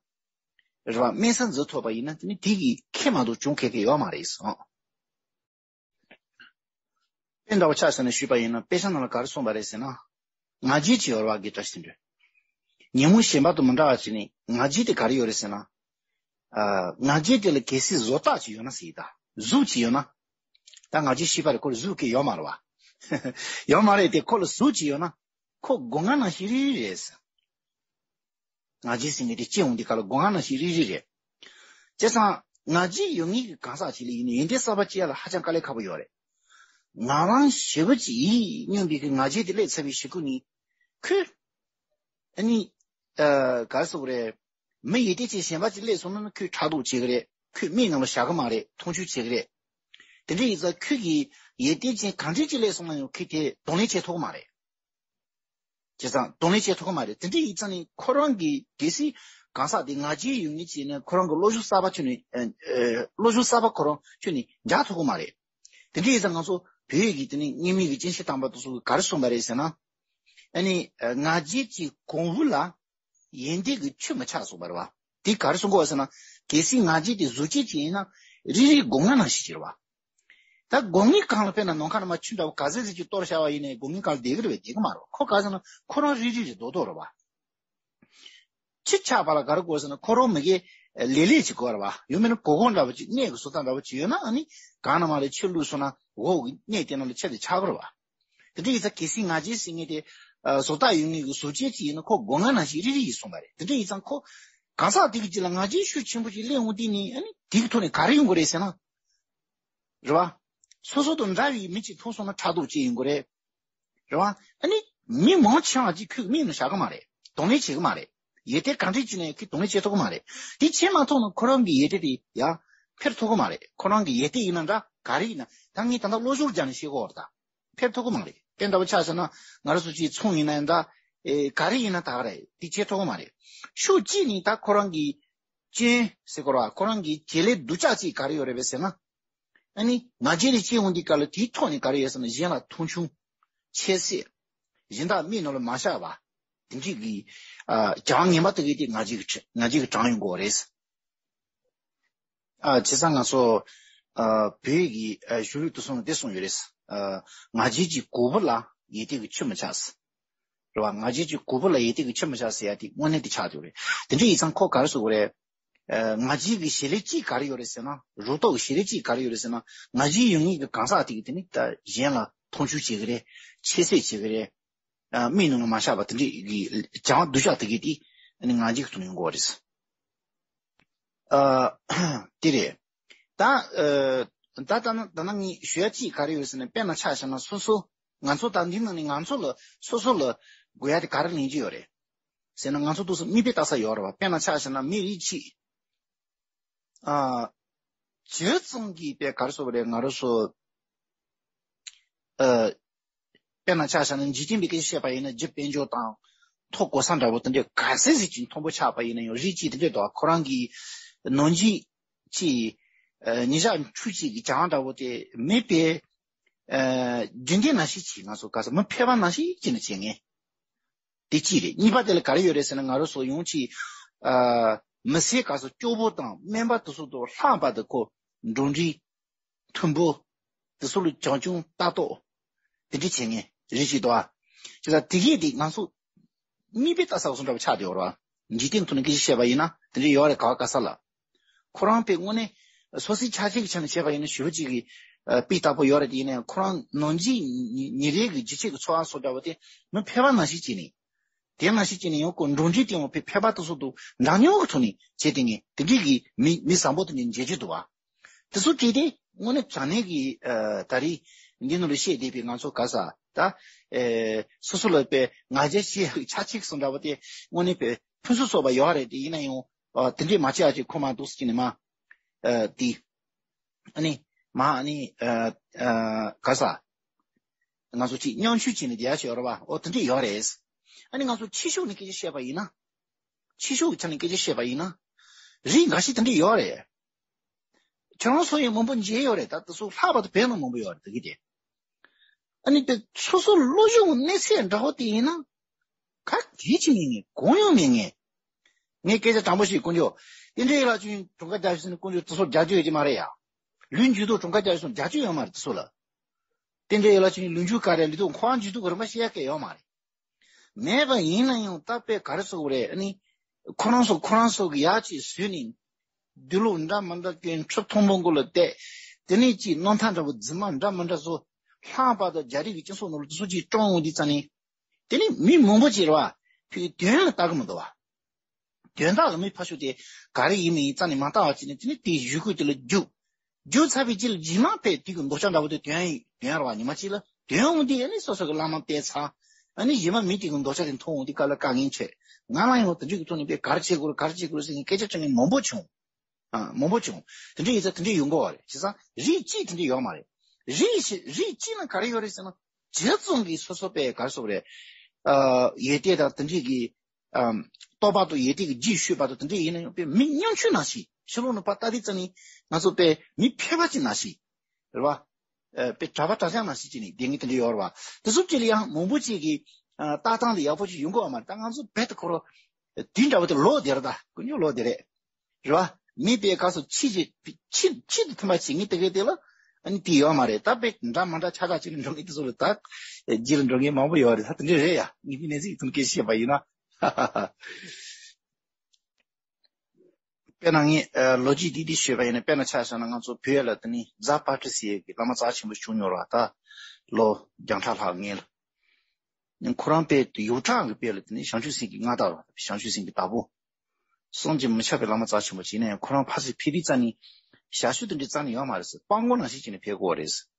རེད་བ། དམན་ས་འཛིན་ཐུབ་པ་ཡིན་ན་དེ་ནི་དེ་གི་ཁེ་མ་གཏོགས་གྱོང་ག་གེ་ཡོད་མ་རེད་ཟེར། དཔེ་འདྲ་བོ་ཆ་བཞག་ནས་ཞུས་པ་ཡིན་ན། དཔེ་ཆ་ནང་ལ་ག་རེ་གསུངས་པ་རེད་ཟེར་ན། ང་རྒྱལ་ཅིག་ཡོད་རེད་བ། དགེ་བཀྲ་ཤིས་དོན་གྲུབ། ཉིན་མོ་གཞན་པ་དང་མི་འདྲ་བ་ཅིག་ནི་ང་རྒྱལ་དེ་ག་རེ་ཡོད་རེད་ཟེར་ན། ཨ། ང་རྒྱལ་དེ་ལ་གལ་སྲིད་བཟོ་ལྟ་ཅིག་ཡོད་ན་ཟེར་ད། གཟུགས་ཅིག་ཡོད་ན། ད་ང་རྒྱལ་ཞེས་པ་རེད། ཁོ་ལ་གཟུགས་ག་གེ་ཡོད་མ་རེད་བ། ཡོད་མ་རེད་དེ། ཁོ་ལ་གཟུགས་ཅིག་ཡོད་ན། ཁོ་སྒོ་ང་ནང་བཞིན་རིལ་རིལ་རེད་ཟེར། ང་རྒྱལ་ཟེར་མཁན་དེ་སྐྱེ་འོང་དུས་སྐབས་ལ་སྒོ་ང་ནང་བཞིན་རིལ་རིལ་རེད། བྱས་ཙང་ང་རྒྱལ་ཡོད་མཁན་གྱི་གང་ཟག་ཅིག་ལ་ཡིན་ན་ཡོན་ཏན་གསར་པ་སྐྱེ་ཡ་ལ་ཧ་ཅང་དཀའ་ལས་ཁག་པོ་ཡོད་རེད། ང་རང་ཞེ་པོ་ཅིག་ཡིད་སྨྱོན་པའི་གི་ང་རྒྱལ་དེ་སླེབས་ཚར་བའི་གཞུག་གུ་ནི། ཁོས། ཨ་ནི། ཨ། ག་རེ་ཟེར་དགོས་རེད། མི་ཡོན་ཏན་ཅན་གཞན་པ་ཅིག་སླེབས་སོང་ན་ནི་ཁོས་ཕྲག་དོག་བྱེད་ཀྱི་རེད། ཁོས་མིག་ནང་ལ་བཞག་གི་མ་རེད། མཐོང་ཆུང་བྱེད་ཀྱི་རེད། དེ་འདྲ་ཡིན་ཙང་ཁོས་ཀྱི་ཡོན་ཏན་ཅན་གང་འདྲ་ཅིག་སླེབས་སོང་ན་ཡང་ཁོས་དེ་གདོང་ལེན་བྱེད་ཐུབ་ཀྱི་མ་རེད། བྱས་ཙང་གདོང་ལེན་བྱེད་ཐུབ་ཀྱི་མ་རེད། དེ་འདྲ་ཡིན་ཙང་ནི་ཁོ་རང་གི་གལ་སྲིད་གང་ཟག་དེ་ང་རྒྱལ་ཡོད་མཁན་ཅིག་ཡིན་ན། ཁོ་རང་གི་བློ་སྦྱོང་གསར་པ་ཁྱོན་ནས། ཨ། ཨ། བློ་སྦྱོང་གསར་པ་ཁོ་རང་ཁྱོན་ནས་རྒྱག་ཐུབ་ཀྱི་མ་རེད། དེ་འདྲ་ཡིན་ཙང་ང་ཚོ་བོད་ཀྱི་དེ་ནི་རྙིང་མའི་གི་སྤྱན་ཤེལ་དམ་པ་དེ་ཚོ་གིས་ག་རེ་གསུངས་པ་རེད་ཟེར་ན། ཨ་ནི། ཨ། ང་རྒྱལ་གྱི་གོང་བུ་ལ་ཡོན་ཏན་གྱི་ཆུ་མི་ཆགས་གསུངས་པ་རེད་བ། དེ་ག་རེ་གསུང་གི་ཡོད་ཟེར་ན། གལ་སྲིད་ང་རྒྱལ་དེ་གཟུགས་ཅན་ཅིག་ཡིན་ན་རིལ་རིལ་སྒོ་ང་ནང་བཞིན་ཅིག་རེད་བ། ད་སྒོ་ངའི་སྒང་ལ་དཔེར་ན་ནམ་མཁའ་ནང་མར་ཆུ་འདྲ་བོ་ག་ཚད་ཙམ་ཅིག་གཏོར་བཞག་པ་ཡིན་ནའི་སྒོ་ངའི་སྒང་ལ་བསྡད་ཀྱི་རེད་པས། བསྡད་ཀྱི་མ་རེད། ཁོ་ག་རེ་ཟེར་ན་ཁོ་རང་རིལ་རིལ་རེད། རྡོག་རྡོག་རེད་བ། ཆུ་ཆགས་པ་ལ་ག་རེ་དགོས་ཟེར་ན། ཁོ་རང་མི་གི་ལེ་ལེ་ཅིག་དགོས་རེད་བ། ཡང་མིན་ན་གོ་གོ་འདྲ་བོ་ཅིག། གནས་ཀྱི་བཟོ་ལྟ་འདྲ་བོ་ཅིག་ཡོད་ན། ཨ་ནི་གང་ན་མ་རེད། ཆུ་བླུགས་སོང་ན་འོག་གི་གནས་དེ་ནང་ལ་ཆུ་དེ་ཆགས་ཀྱི་རེད་བ། དེ་འདྲ་ཡིན་ཙང་གལ་སྲིད་ང་རྒྱལ་ཟེར་མཁན་དེ། ཨ། བཟོ་ལྟ་ཡོད་མཁན་གྱི་གཟུགས་ཅན་ཅིག་ཡིན་ན་ཁོ་སྒོ་ང་ནང་བཞིན་རིལ་རིལ་ཡིན་གསུངས་པ་རེད། དེ་འདྲ་ཡིན་ཙང་ཁོ་གང་ཟག་དེ་གི་རྗེས་ལ་ང་རྒྱལ་ཤུགས་ཆེན་པོ་ཅིག་སླེབས་འོང་དུས་ནི། ཨ་ནི་དེ་གི་ཐོག་ནས་ག་རེ་ཡོང་གི་རེད་ཟེར་ན། རེད་བ། སོ་སོ་དང་འདྲ་བའི་མི་ཅིག་མཐོང་སོང་ན་ཕྲག་དོག་སྐྱེ་ཡོང་གི་རེད། རེད་བ། ཨ་ནི་མི་མང་ཆེ་བ་ཅིག་ཁོའི་མིག་ནང་བཞག་གི་མ་རེད། གདོང་ལེན་བྱེད་ཀྱི་མ་རེད། ཡོན་ཏན་གང་འདྲ་ཅིག་ནས་ཁོས་གདོང་ལེན་བྱེད་ཐུབ་ཀྱི་མ་རེད། དེ་བྱེད་མ་ཐུབ་ན་ཁོ་རང་གི་ཡོན་ཏན་དེ་ཡར་འཕེལ་ཐུབ་ཀྱི་མ་རེད། ཁོ་རང་གི་ཡོན་ཏན་ཡིན་ན་འདྲ། ག་རེ་ཡིན་ན། ད་ངས་ད་ལྟ་བློ་སྦྱོང་སྦྱངས་ནས་བཤད་ཀྱི་ཡོད་རེད་ད། འཕེལ་ཐུབ་ཀྱི་མ་རེད། དཔེ་འདྲ་བོ་ཆ་བཞག་ན་ང་རང་ཚོ་ཅིག་ཚོང་ཡིན་ན་ཡང་འདྲ། ཨེ། ག་རེ་ཡིན་ན་ད་ག་རེད། དེ་བྱེད་ཐུབ་ཀྱི་མ་རེད། ཤུགས་གཅིག་ནི་ད་ཁོ་རང་གི་སྐྱོན་ཟེར་དགོས་རེད་བ། ཁོ་རང་གི་བྱེད་ལས་སྡུག་ཅག་ཅིག་ག་རེ་ཡོད་རེད་པས་ཟེར་ན། ཨ་ནི་ང་རྒྱལ་ལ་སྐྱེ་འོང་དུས་སྐབས་ལ་དེའི་ཐོག་ནས་ག་རེ་ཡོད་ཟེར་ན། གཞན་ལ་མཐོང་ཆུང་། ཁྱད་གསོད། གཞན་དག་མིག་ནང་ལ་མ་བཞག་པ། དེ་འདྲ་གི། ཨ། གྱང་ངན་པ་དེ་གི་དེ་ང་རྒྱལ་གྱི་ཁྲི། ང་རྒྱལ་གྱི་གྲངས་ཡོང་གི་ཡོད་རེད། ཨ། བྱས་ཙང་ང་ཚོ། ཨ། བོད་ཀྱི། ཨ། གཞུང་ལུགས་དེ་ཚོ་ནང་དེ་གསུངས་ཡོད་རེད། ཨ། ང་རྒྱལ་གྱི་གོང་བུ་ལ་ཡོན་ཏན་གྱི་ཆུ་མི་ཆགས། རེད་བ། ང་རྒྱལ་གྱི་གོང་བུ་ལ་ཡོན་ཏན་གྱི་ཆུ་མི་ཆགས་ཟེར་ཡ་དེ་དངོས་གནས་དེ་ཆགས་ཡོད་རེད། དེ་འདྲ་ཡིན་ཙང་ཁོ་ག་རེ་ཟེར་དགོས་རེད། ཨ། ང་རྒྱལ་གྱི་བྱེད་ལས་གཅིག་ག་རེ་ཡོད་རེད་ཟེར་ན། རུ་ཏོག་གི་བྱེད་ལས་གཅིག་ག་རེ་ཡོད་རེད་ཟེར་ན། ང་རྒྱལ་ཡོད་མཁན་གྱི་གང་ཟག་དེ་གིས་དེ་ནི་ད་གཞན་ལ་མཐོང་ཆུང་བྱེད་ཀྱི་རེད། ཁྱད་གསོད་བྱེད་ཀྱི་རེད། ཨ། མིག་ནང་ལ་མ་བཞག་པ་དེ་འདྲ་གི་གྱང་སྡུག་ཅག་དེ་གི་དེ་ནི་ང་རྒྱལ་གྱི་ཐོག་ནས་ཡོང་གི་ཡོད་རེད། ཨ། དེ་རེད། ད། ཨ། ད་ད་ན་ད་ན་ངས་ཞུ་ཡ་གཅིག་ག་རེ་ཡོད་ཟེར་ན། དཔེར་ན་ཆ་བཞག་ན་སོ་སོ། ང་ཚོ་ད་འདི་ནང་ནས་ང་ཚོ་ལ་སོ་སོ་ལ་དགོས་ཡ་དེ་ག་རེ་ལེན་གྱི་ཡོད་རེད་ཟེར་ན། ང་ཚོ་འདུག་སེ་མིག་དཔེ་ལྟ་ས་ཡོད་རེད་བ། དཔེར་ན་ཆ་བཞག་ན་མི་རིགས་གཅིག། ཨ། བྱས་ཙང་གི་དཔེ་ག་རེ་ཟེར་དགོས་རེད། ང་རང་ཚོ། ཨ། དཔེར་ན་ཆ་བཞག་ན་འཇིག་རྟེན་པའི་སྐད་ཆ་བཤད་པ་ཡིན་ན། རྒྱུ་དཔལ་འབྱོར་དང་ཐོབ་གོ་ས་འདྲ་བོ་དེ་འདྲས་ག་ཚད་ཅིག་མཐོན་པོ་ཆགས་པ་ཡིན་ན་ཡང་། རིགས་གཅིག་དེ་འདྲས་འདུག་ཁོ་རང་གི་ནང་འཇིག་ཅིག། ཨ། ཉིན་ཞག་ཕྱུག་ཅིག་གི་གྱང་འདྲ་བོ་དེ་མེད་པའི། ཨ། རྒྱུན་ལྡན་ནང་བཞིན་ཅིག། ང་ཚོ་ག་ས་མི་ཕལ་པ་ནང་བཞིན་ཅིག་ནས་བྱེད་ངེས། དེ་གཅིག་རེད། གཉིས་པ་དེ་ལ་ག་རེ་ཡོད་རེད་ཟེར་ན། ང་རང་ཚོ་ཡང་ཅིག། ཨ། མི་སེར་ག་ས་སྐྱོ་པོ་དང་དམན་པ་དེ་ཚོ་དང་ལྷག་པར་དུ་ཁོ་འབྲོག་འདྲེ། ཐུམ་བུ། དེ་ཚོ་ལ་བྱམས་སྐྱོང་ལྟ་རྟོག་དེ་འདྲ་བྱེད་ངེས་རེད་ཅེས་འདུག་ཨ། བྱས་ཙང་དེ་གས་དེ་ང་ཚོ་མིག་དཔེ་ལྟ་ས་བཟོ་འདྲ་བ་ཆགས་བསྡད་ཡོད་རེད་བ། འཇིག་རྟེན་ཐོག་ནས་སྐད་ཆ་བཤད་པ་ཡིན་ན་དེ་འདྲ་ཡོད་རེད། ག་བ་ག་ས་ལ། ཁོ་རང་དཔེ་དངོས་གནས་སོ་སོའི་ཆ་རྐྱེན་གྱི་ཆ་ནས་བཤད་པ་ཡིན་ན་ཞེ་པོ་ཅིག་གི་ཨ་སྤུས་དག་པོ་ཡོད་རེད། དེ་ཡིན་ན་ཡང་ཁོ་རང་ནང་འཇིག་ཉིན་རེ་གི་འཇིགས་བྱེད་ཀྱི་འཚོ་བ་བཟོ་འདྲ་བ་དེ་མི་ཕལ་པ་ནང་བཞིན་བྱས་ནས། དེ་ནང་བཞིན་བྱས་ནས་ཡང་ཁོ་འབྲོག་འདྲེ་དེ་ཡང་དཔེ་ཕལ་པ་དེ་ཚོ་དང་འདྲ་མཉམ་གྱི་ཐོག་ནས་བྱས་ཏེ་ངས་དེ་འདྲའི་གི་མི་མི་བཟང་པོ་དེ་འདྲ་མཇལ་རྒྱུ་འདུག་བ། དེ་ཚོ་བྲིས་ཏེ་དངོས་གནས་དྲང་གནས་ཀྱི་ཨ་ད་རེས་འདི་ནང་ལ་བཤད་བསྡད་པའི་ང་ཚོ་ག་ས་ད་ཨེ་སོ་སོ་ལ་དཔེ་ང་རྒྱལ་ཆེ་ཡག་ཆ་གཅིག་སོང་འདྲ་བ་དེ་དངོས་གནས་དཔེ་ཕུན་སུམ་ཚོགས་པ་ཡོད་རེད། དེ་ཡིན་ན་ཡང་ཨ་དེ་འདྲས་མ་བྱེད་ཡག་ཅིག་ཁོ་མ་འདུག་ཟེར་གྱི་ནས་མ་ཨ་དེ་ཨ་ནི་མ་ཨ་ནི་ཨ་ཨ་ག་ས་ང་ཚོ་གཅིག་མཉམ་ཞུགས་བྱས་ནས་བསྡད་ཡག་ཅིག་ཡོད་རེད་བ། ཨོ་དེ་འདྲས་ཡོད་རེད། ཨ་ནི་ང་ཚོ་ཕྱི་ཕྱོགས་ནས་སྐད་ཆ་བཤད་པ་ཡིན་ན། ཕྱི་ཕྱོགས་ཀྱི་ཆ་ནས་སྐད་ཆ་བཤད་པ་ཡིན་ན། རིགས་འགའ་ཞིག་དེ་འདྲས་ཡོད་རེད། ཁྱེད་རང་ཚོ་ཡང་མང་པོ་མཇལ་ཡོད་རེད། ད་དེ་ཚོ་ལྷག་པར་དུ་བོད་ནང་མང་པོ་ཡོད་རེད། དེ་གི་དེ། ཨ་ནི་དེ་སོ་སོ་བློ་སྦྱོང་གི་གནས་ཚད་འདྲ་བོ་དེ་ཡིན་ན། ག་གེ་ཅིག་མེད་ངེས། གང་ཡང་མེད་ངེས། ངས་སྐད་ཆ་དྲང་པོ་ཞིག་དཀོན་མཆོག་རྟེན་འབྲེལ་ཡོད་ལ་ཅིག་གྲངས་ཀ་རྒྱག་ཤེས་ནི་དཀོན་མཆོག་དེ་ཚོ་རྒྱག་རྒྱུ་ཡོད་ཀྱི་མ་རེད་ཡ། ལུས་འཇུག་ལྡོག་གྲངས་ཀ་རྒྱག་ཤེས་རྒྱག་རྒྱུ་ཡོད་མ་རེད་དེ་ཚོ་ལ། རྟེན་འབྲེལ་ཡོད་ལ་ཅིག་ལུས་འཇུག་ག་རེ་ལུས་ལྡོག་འཁོར་བ་འཇུག་ལྡོག་གི་རིམ་པ་ཤེས་ཡ་གལ་ཡོད་མ་རེད། མེད་པ་ཡིན་ན་ཡང་ད་དཔེ་ག་རེ་ཟེར་དགོས་རེད། ཨ་ནི་ཁོ་རང་ཚོ་ཁོ་རང་ཚོ་གི་ཡག་ཅིག་བཟོས་ནས་སྡོད་ལུགས་འདྲ་མི་འདྲ་སྐྱོན་ཁྲི་མཐོན་པོ་མགོ་ལ་བཏེགས། དེ་ནས་ཅིག་སྣང་མཐའ་འདྲ་བོ་རྫུན་མ་འདྲ་མི་འདྲ་བཟོ། ལྷག་པར་དུ་རྒྱ་རིགས་ཀྱི་སྤྱི་ཚོགས་ནང་ལ་དེ་ཚོ་ཅིག་བཀྲོངས་ཡོང་དུས་ཙ་ནས། དེ་ནས་མི་མང་པོ་ཅིག་རེད་བ། ཕ་གི་དོན་ལ་ལྟ་གི་མི་འདུག་བ། དོན་དག་ལ་མི་ཕར་ཞོག་དེ་ག་རེ་ཡིན་མིན་རྩ་ནས་མ་ལྟ་བ་བྱས་ནས་དེ་ནས་དེའི་ཞུ་སྐུལ་དེ་ལ་རྒྱུགས། རྒྱུགས་ཚར་བའི་རྗེས་ལ་རྗེས་མ་དཔེ་དེ་གི་མདོག་ཆ་འདྲ་བོ་དེ་དོན་ཡིན་དོན་རེད་བ། ཉི་མ་གཅིག་ལ་དོན་འོང་དུས་ཨ་ནི་སོ་སོ་གི་བླ་མ་བསྟེན་ཚར། ཨ་ནི་གཞན་པ་མི་དེ་གི་མདོག་ཆ་དེ་མཐོང་འོང་དུས་དཀའ་ལས་དཀའ་ངལ་འཕྲད། ང་ལ་ཡང་དེ་འདྲའི་གི་ཐོག་ནས་དཔེ་ག་རེ་བྱེད་དགོས་རེད་ག་རེ་བྱེད་དགོས་རེད་ཟེར་ནས་སྐད་ཆ་དྲི་མཁན་མང་པོ་བྱུང་། ཨ་མང་པོ་བྱུང་། དེ་འདྲ་ཡིན་ཙང་དེ་འདྲ་ཡོང་གི་ཡོད་རེད། བྱས་ཙང་རིགས་གཅིག་དེ་འདྲ་ཡོད་མ་རེད། རིགས་ཤི་རིགས་གཅིག་ལ་ག་རེ་ཡོད་རེད་ཟེར་ན། ཇི་ཙམ་གྱིས་སོ་སོ་དཔེ་ག་རེ་ཟེར་དགོས་རེད། ཨ་ཡོན་ཏན་དང་དེ་འདྲའི་གི་ཨམ། རྟོགས་པ་དང་ཡོན་ཏན་གྱི་རྒྱུད་ཤུགས་པ་དང་དེ་འདྲ་ཡིན་ན་ཡང་དཔེ་མི་ཉམ་ཆུང་ནང་བཞིན་ཕྱི་ལོགས་ནས་ཕར་ལྟ་དུས་ཙམ་ནས་ང་ཚོ་དཔེ་མི་ཕལ་པ་ཅིག་ནང་བཞིན་རེད་བ། ཨ་དཔེ་གྲྭ་པ་གྲྭ་རྐྱང་ནང་བཞིན་བྱས་ནས་བསྡད་མཁན་དེ་འདྲ་ཡོད་རེད་བ། དེ་ཚོ་གཅིག་ལ་ཡང་མང་པོ་ཅིག་གིས་ཨ་ལྟ་སྟངས་དེ་ཡག་པོ་ཅིག་ཡོང་གི་ཡོད་མ་རེད། ད་ང་ཚོ་རྦད་དེ་ཁོ་རང་དེ་འདྲ་བོ་དེ་ལོག་བསྡད་རེད། ད་དཀོན་མཆོག་ལོག་བསྡད་རེད། རེད་བ། མི་དཔེ་ག་ཚོད་ཆེས་ཆེས་ཆེས་དུ་མཐུན་པ་བྱེད་མཁན་དེ་ག་དེ་ལ་ཨ་ནི་དེ་ཡོད་མ་རེད། ད་དཔེ་འདྲ་མ་འདྲ་ཆགས་ཆགས་བྱས་ནས་འགྲོ་མཁན་དེ་ཚོ་ལ་ད་རྗེས་ལ་འགྲོ་མཁན་མང་པོ་ཡོད་རེད། ད་དེ་འདྲ་རེད་ཡ། ངེས་པའི་གནས་ཚུལ་གྱི་ཐོག་ནས་སྐད་ཆ་བཤད་པ་ཡིན་ན། དཔེར་ན་ངས་ཨ་ལོ་རྒྱུས་འདི་འདི་ཞུས་པ་ཡིན་ན། དཔེར་ན་ཆ་བཞག་ན་ང་ཚོ་བོད་ལ་དེ་ནི་རྫ་དཔལ་སྤྲུལ་ཟེར་ཡས་ཀྱི་བླ་མ་རྩ་ཆེན་པོ་བྱུང་མྱོང་ར། ད་ལོ་བརྒྱ་ཕྲག་ལྷག་སྔོན་ལ། ཁོ་རང་དཔེ་དེ་ཡོངས་གྲགས་ཀྱི་དཔེ་ལ་དེ་ནི་བྱང་ཆུབ་སེམས་ཀྱི་མངའ་བདག་ར། བྱང་ཆུབ་སེམས་ཀྱི་བདག་པོ། བསམ་གྱིས་མི་ཁྱབ་པའི་བླ་མ་རྩ་ཆེན་པོ་ཅིག་ཡིན་ན་ཡང་ཁོ་རང་ཕར་ཚུར་ཕེབས་དུས་རྩ་ནས་ཞབས་ཞུ་དེ་འདྲ་རྩ་ནས་ཡོད་མ་རེད་ཟེར། སྤྲང་པོ་ནང་བཞིན་བྱས་ནས་ཕེབས་དགོས་རེད་ཟེར།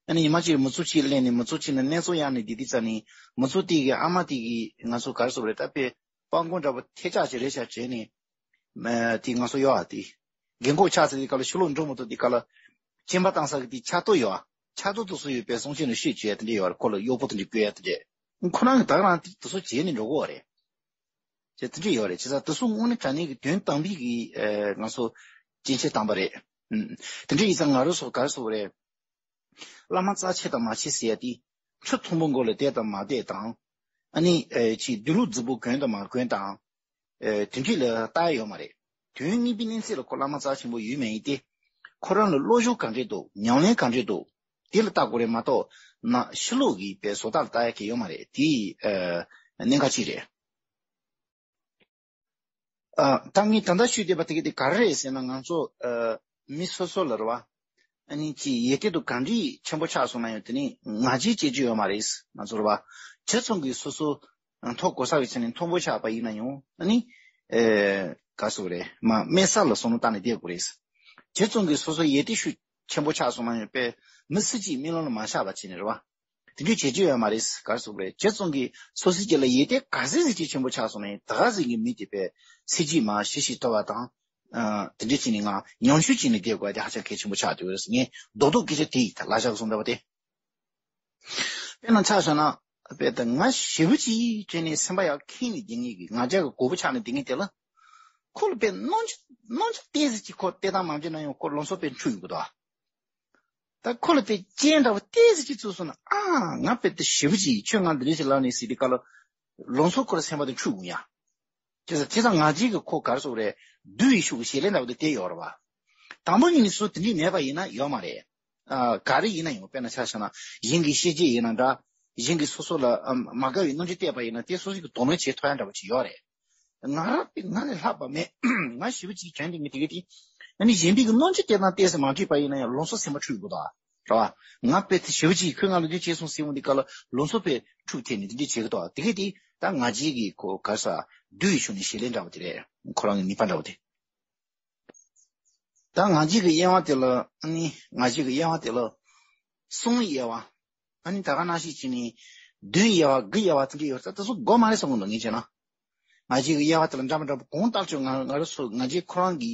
ཨ་ནི་ཉི་མ་གཅིག་མི་ཚོགས་གཅིག་གླེང་ནས་མི་ཚོགས་གཅིག་ནས་གནས་ཚུལ་གཡར་ནས་བསྡད་དུས་རྩ་ནས་མི་ཚོགས་དེ་གི་ཨ་མ་དེ་གི་ང་ཚོ་ག་རེ་ཟེར་དགོས་རེད། ད་དཔེ་སྤྲང་པོ་འདྲ་པོ་ཐལ་ཆ་ཅིག་རེད་ཤག་བྱས་ནས། མ་དེ་ང་ཚོ་ཡོད་ཨ། དེ་རྒན་གོག་ཆགས་ཚར་དུས་སྐབས་ལ་ཕྱི་ལོགས་འགྲོ་མི་ཐུབ་དུས་སྐབས་ལ་གཅིན་པ་བཏང་ས་གི་དེ་ཕྱག་ཏོ་ཡོད་ཨ། ཕྱག་ཏོ་དེ་ཚོ་ཡོད་པའི་སྲོག་ཆགས་ནས་ཤོད་བྱས་དེ་འདྲ་ཡོད་རེད། ཁོ་ལ་གཡོག་པོ་དེ་འདྲ་བསྐོས་ཡ་དེ་འདྲ། ཁོ་རང་གི་ད་ག་རང་དེ་དེ་ཚོ་བྱས་ནས་འགྲོ་གི་ཡོད་རེད། བྱས་དེ་འདྲ་ཡོད་རེད། བྱས་ཙང་དེ་ཚོ་དངོས་གནས་དྲང་གནས་ཀྱི་དོན་དམ་པའི་གི་ཨ་ང་ཚོ་སྐྱེ་མཆེད་དམ་པ་རེད། ཨུམ། དེ་འདྲ་ཡིན་ཙང་ང་རང་ཚོ་ག་རེ་ཟེར་དགོས་རེད། བླ་མ་རྩ་ཆེ་དང་མ་ཆེ་ཟེར་ཡ་དེ་ཁྲི་མཐོན་པོ་མགོ་ལ་བསྡད་དང་མ་བསྡད་དང་། ཨ་ནི་ཨེ་ཅིག་སྡོད་ལུགས་རྫིག་པོ་གྱོན་དང་མ་གྱོན་དང་། ཨེ་དེ་འདྲ་ལ་ལྟ་ཡ་ཡོད་མ་རེད། དོན་དངོས་པའི་གནས་ཚུལ་ལ་ཁོ་བླ་མ་རྩ་ཆེན་པོ་ཡོད་མེད་ཡིན་ཏེ། ཁོ་རང་ལ་བློ་སྦྱོང་ག་འདྲས་འདུག་ཉམས་ལེན་ག་འདྲས་འདུག་དེ་ལ་ལྟ་དགོས་རེད་མ་གཏོགས་ན་ཕྱི་ལོགས་ཀྱི་དཔེ་བཟོ་ལྟ་ལ་ལྟ་ཡ་གི་ཡོད་མ་རེད། དེ་ཨེ་གནད་འགག་ཅིག་རེད། ཨ་ད་ངས་ད་ལྟ་ཞུས་བསྡད་པ་དེ་ག་དེ་ག་རེ་རེད་ཟེར་ན། ང་ཚོ་ཨ་མི་སོ་སོ་ལ་རེད་བ། ཨ་ནི་ཅིག་ཡོན་ཏན་དུ་ག་འདྲས་ཆེན་པོ་ཆགས་སོང་ན་ཡང་དེ་ནི་ང་རྒྱལ་སྐྱེ་རྒྱུ་ཡོད་མ་རེད། ང་ཚོ་རེད་བ། ཇི་ཙམ་གྱིས་སོ་སོ་མཐོ་གོ་ས་གི་ཆ་ནས་མཐོན་པོ་ཆགས་པ་ཡིན་ན་ཡང་། ཨ་ནི་ཨེ་ག་ཟེར་དགོས་རེད། མ་དམན་ས་ལ་བསམ་བློ་བཏང་ནས་བསྡད་དགོས་རེད། ཇི་ཙམ་གྱིས་སོ་སོ་ཡོན་ཏན་ཤུགས་ཆེན་པོ་ཆགས་སོང་ན་ཡང་དཔེ་མི་སུ་གཅིག་རྨི་ལམ་ལ་མ་ཆགས་པ་བྱས་ནས་རེད་བ། དེ་འདྲའི་བྱེད་རྒྱུ་ཡོད་མ་རེད། ག་རེ་ཟེར་དགོས་རེད། ཇི་ཙམ་གྱིས་སོ་སོའི་རྒྱུད་ལ་ཡོན་ཏན་ག་ཚད་ཟིག་ཅིག་ཆེན་པོ་ཆགས་སོང་ན་ཡང་ད་ག་ཟིག་གི་མི་དེ་དཔེ་ཚེ་གཅིག་མ་ཤི་ཤི་ལྟ་བ་དང་། ཨ་དེ་འདྲ་བྱས་ནས་ང་ཉམས་ཞིབ་བྱས་ནས་བསྡད་དགོས་དེ་ཧ་ཅང་གལ་ཆེན་པོ་ཆགས་འདུག་ཟེར། ངས་རྡོག་རྡོག་སྐད་ཆ་དེ་ཡིས་ད་ལབ་བཞག་སོང་འདྲ་བ་དེ། དཔེར་ན་ཆ་བཞག་ན། དཔེ་ད་ང་ཞེ་པོ་ཅིག་བྱས་ནས་སེམས་པ་ཡག་ཁེངས་ནས་བསྡད་མཁན་གྱི་ང་རྒྱལ་གྱི་རྒོད་པོ་ཆགས་ནས་བསྡད་མཁན་དེ་ལ། ཁོ་ལ་དཔེ་རྣམ་འགྱུར་རྣམ་འགྱུར་ཏོག་ཙམ་ཅིག་ཁོ་བལྟས་སྟངས་མ་འཇོན་ན་ཡང་ཁོ་ལམ་སང་དཔེ་འཁྲུག་ཡོང་གི་འདུག་ཨ། ད་ཁོ་ལ་དཔེ་སྤྱན་འདྲ་བོ་ཏོག་ཙམ་ཅིག་བཙུགས་སོང་ན། ཨ་ང་དཔེ་དེ་ཞེ་པོ་ཅིག་ཁྱོད་ང་འདི་འདྲ་ཞིག་ལབ་ནས་ཟེར་དུས་སྐབས་ལ། ལམ་སང་ཁོ་ལ་སེམས་པ་དེ་འཁྲུག་འོང་ཡ། བྱས་ཙང་དེ་ཙམ་ང་རྒྱལ་གྱི་ཁོ་ག་རེ་ཟེར་དགོས་རེད། བསྡུ་བའི་ཤུགས་ཀྱི་བྱེད་ལས་འདྲ་བོ་དེ་དེ་ཡོད་རེད་བ། དང་པོ་ཉིད་ནས་སུ་དེ་འདྲས་མེད་པ་ཡིན་ན་ཡོད་མ་རེད། ཨ་ག་རེ་ཡིན་ན་ཡང་། དཔེར་ན་ཆ་བཞག་ན་གཞན་གྱི་བཤད་རྒྱུ་ཡིན་ན་འདྲ། གཞན་གྱིས་སོ་སོ་ལ་ཨམ་མ་དགའ་བའི་རྣམ་འགྱུར་བསྟན་པ་ཡིན་ན་དེ་སོ་སོ་གིས་དོ་སྣང་བྱེད་ཐུབ་ཡ་འདྲ་བོ་ཅིག་ཡོད་རེད། ང་རང་དཔེ་ང་ལས་ལྷག་པ་མེད། ང་ཞེ་པོ་ཅིག་དྲན་དེ་ངས་དེ་གས་དེ། ཨ་ནི་གཞན་པའི་གི་རྣམ་འགྱུར་དེ་དང་ཏོག་ཙམ་མ་འགྲིག་པ་ཡིན་ན་ཡང་ལམ་སང་སེམས་པ་འཁྲུག་དགོས་དོ། རེད་བ། ང་དཔེ་དེ་ཞེ་པོ་ཅིག་ཁོས་ང་ལ་འདི་བྱས་སོང་ཟེར་འོང་དུས་སྐབས་ལ་ལམ་སང་དཔེ་འཁྲུག་ཐེབས་ནས་འདི་འདྲས་བྱེད་གི་འདུག་དེ་གས་དེ་ད་ང་རྒྱལ་གྱི་ཁོ་ག་རེ་ཟེར། བསྡུ་བའི་ཤུགས་ནས་བྱེད་ལས་འདྲ་བོ་དེ་རེད། ཁོ་རང་གི་ནུས་པ་འདྲ་བོ་དེ། ད་ང་རྒྱལ་གྱི་དབྱེ་བ་དེ་ལ། ཨ་ནི་ང་རྒྱལ་གྱི་དབྱེ་བ་དེ་ལ། གསུམ་དབྱེ་བ། ཨ་ནི་ད་ག་ནང་བཞིན་བྱས་ནས་བདུན་དབྱེ་བ། དགུ་དབྱེ་བ་དེ་འདྲས་ཡོད་རེད། ད་དེ་ཚོ་དགོས་མ་རེད་བསམ་གི་འདུག་ངས་བྱས་ན། ང་རྒྱལ་གྱི་དབྱེ་བ་དེ་ལ་འདྲ་མི་འདྲ་པོ་གང་ལྟར་ཀྱང་ང་ང་རང་ཚོ་ང་རྒྱལ་ཁོ་རང་གི་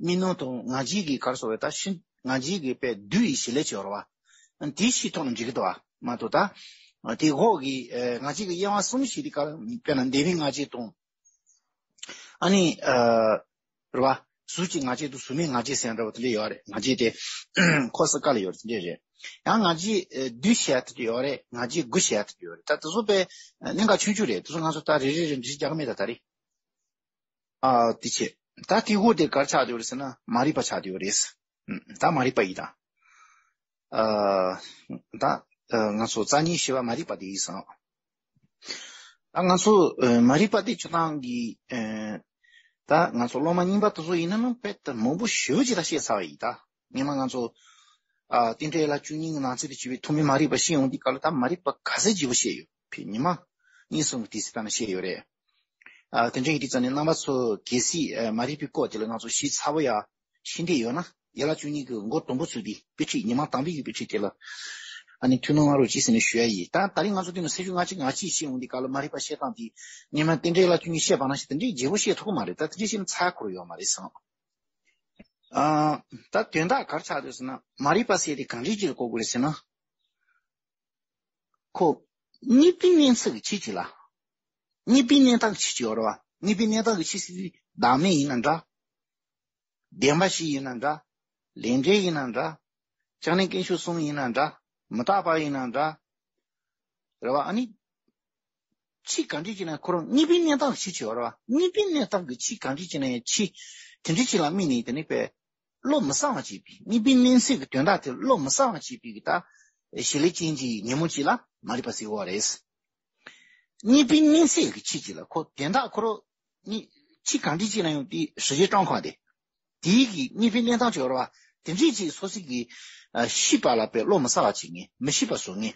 རྨི་ལམ་དང་ང་རྒྱལ་གྱི་ག་རེ་ཟེར་དགོས་རེད། ད་ཤི་ང་རྒྱལ་གྱི་དཔེ་བསྡུ་བའི་བྱེད་ལས་ཅིག་ཡོད་རེད་བ། དེ་ཤེས་ཐུབ་ན་འགྲིག་གི་འདུག་བ། མ་གཏོགས་ད་དེ་འོག་གི་ང་རྒྱལ་གྱི་དབྱེ་བ་གསུམ་ཞེས་དེ་ག་ལ་དཔེར་ན་འདས་པའི་ང་རྒྱལ་དང་། ཨ་ནི་ཨ་རེད་བ། གཟུགས་ཀྱི་ང་རྒྱལ་དང་གཟུགས་མེད་ང་རྒྱལ་ཟེར་ཡ་འདྲ་བོ་དེ་འདྲས་ཡོད་རེད། ང་རྒྱལ་དེ་ཁོ་སི་ཀ་ལ་ཡོད་རེད། དེ་འདྲས་རེད། ཡང་ང་རྒྱལ་ཨ་བདུན་བྱས་ཡ་དེ་འདྲས་ཡོད་རེད། ང་རྒྱལ་དགུ་བྱས་ཡ་དེ་འདྲས་ཡོད་རེད། ད་དེ་ཚོ་དཔེ་གནད་འགག་ཆུང་ཆུང་རེད། དེ་ཚོ་ང་ཚོ་ད་རེ་རེ་རེ་འགྲེལ་བཤད་རྒྱག་གི་མེད། ད་ད་རེད། ཨ་དེ་བྱས། ད་དེའི་འོག་དེ་ག་རེ་ཆགས་བསྡད་ཡོད་རེད་ཟེར་ན་མ་རིག་པ་ཆགས་བསྡད་ཡོད་རེད། ད་མ་རིག་པ་ཡིན་ད། ཨ། ད་ང་ཚོ་རྩ་བརྙན་བཞི་པ་མ་རིག་པ་དེ་ཡིན་སོང་། ཨ། ང་ཚོ་ཨ། མ་རིག་པ་དེ་སྤྱིར་བཏང་གི་ཨ། ད་ང་ཚོ་སློབ་མ་རྙིང་པ་དེ་ཚོ་ཡིན་ན་ནང་དཔེ་ད་མང་པོ་ཞེ་པོ་ཅིག་ད་བཤད་ཚར་བ་ཡིན་ད། སྔོན་མ་ང་ཚོ་ཨ། རྟེན་འབྲེལ་ཡན་ལག་བཅུ་གཉིས་ཀྱི་ནང་ཚན་དུ་བྱས་པའི་ཐོག་མའི་མ་རིག་པ་བཤད་ཡོང་དུས་སྐབས་ལ་ད་མ་རིག་པ་ག་ཚད་ལྗིད་པོ་བཤད་ཡོད་ཕེ་ཉི་མ་གཉིས་གསུམ་གྱི་དུས་ཚོད་ནང་བཤད་ཡོད་རེད། ཨ། དེ་འདྲ་ཡིན་དུས་ཙང་ནས་རྣམ་པ་ཚོ་གལ་སྲིད་ཨ། མ་རིག་པའི་སྐོར་དེ་ལ་ང་ཚོ་ཞིབ་ཚགས་པོ་ཡ་ཤེས་འདོད་ཡོད་ན་ཡན་ལག་བཅུ་གཉིས་ཀྱི་མགོ་དང་པོ་ཚུད་དེ་དཔེ་ཁྲིད་ཉི་མ་དང་པོའི་གི་དཔེ་ཁྲིད་དེ་ལ་ཨ་ནི་ཐུགས་སྣང་གནང་རོགས་གྱིས་ཟེར་ནས་ཞུ་ཡ་ཡིན། ད་ད་རིང་ང་ཚོ་དེ་ནས་ཚེས་བཅུ་ང་གཅིག་ང་གཅིག་བཤད་ཡོང་དུས་སྐབས་ལ་མ་རིག་པ་བཤད་སྟངས་དེ་སྔོན་མ་རྟེན་འབྲེལ་ཡན་ལག་བཅུ་གཉིས་བཤད་པ་ནང་བཞིན་དེ་འདྲའི་ལྗིད་པོ་བཤད་ཐུབ་ཀྱི་མ་རེད། ད་དེ་འདྲ་བཤད་ན་ཚར་ཁུར་ཡོད་མ་རེད་བསམ། ཨ། ད་དོན་དག་ག་རེ་ཆགས་འདུག་ཟེར་ན་མ་རིག་པ་ཟེར་དེ་གང་འདྲ་ཅིག་ལ་གོ་དགོས་རེད་ཟེར་ན། ཁོ་དངོས་པོའི་གནས་ཚུལ་གྱི་ཆོས་ཅིག་ལ། དངོས་པོའི་གནས་སྟངས་ཀྱི་ཆོས་ཅིག་ཡོད་རེད་བ། དངོས་པོའི་གནས་སྟངས་ཀྱི་ཆོས་ཟེར་དུས་བདག་མེད་ཡིན་ན་འདྲ། བདེན་པ་བཞི་ཡིན་ན་འདྲ། ལས་འབྲས་ཡིན་ན་འདྲ། བྱང་སྣང་དཀོན་མཆོག་གསུམ་ཡིན་ན་འདྲ། མི་རྟག་པ་ཡིན་ན་འདྲ། རེད་བ། ཨ་ནི། ཆོས་གང་འདྲ་ཅིག་ན་ཁོ་རང་དངོས་པོའི་གནས་སྟངས་ཀྱི་ཆོས་ཅིག་ཡོད་རེད་བ། དངོས་པོའི་གནས་སྟངས་ཀྱི་ཆོས་གང་འདྲ་ཅིག་ན་ཡང་ཆོས་དེ་འདྲ་ཅིག་ལ་དམིགས་ནས་དེ་ནི་པས། བློ་མི་གསལ་བ་བྱེད་པའི་དངོས་པོའི་གནས་ཚུལ་གྱི་དོན་དག་དེ་བློ་མི་གསལ་བ་བྱེད་པའི་གི་ད་བྱེད་ལས་ཅན་གྱི་ཉོན་མོངས་ཅིག་ལ་མ་རིག་པ་ཟེར་གོ་བ་རེད། དངོས་པོའི་གནས་ཚུལ་གྱི་ཆོས་ཅིག་ལ་ཁོ་དོན་དག་ཁོ་རང་ནི་ཆོས་གང་འདྲ་ཅིག་ན་ཡང་དེ་གཞི་རྒྱས་སྤྲང་ཁང་དེ་དེའི་གི་དངོས་པོའི་གནས་སྟངས་ཅིག་ཡོད་རེད་བ། དེ་འདྲ་ཅིག་སོ་སོ་གི་ཤེས་པ་ལ་པའི་བློ་མི་གསལ་བ་བྱེད་མཁན་མི་ཤེས་པ་བཟོ་མཁན།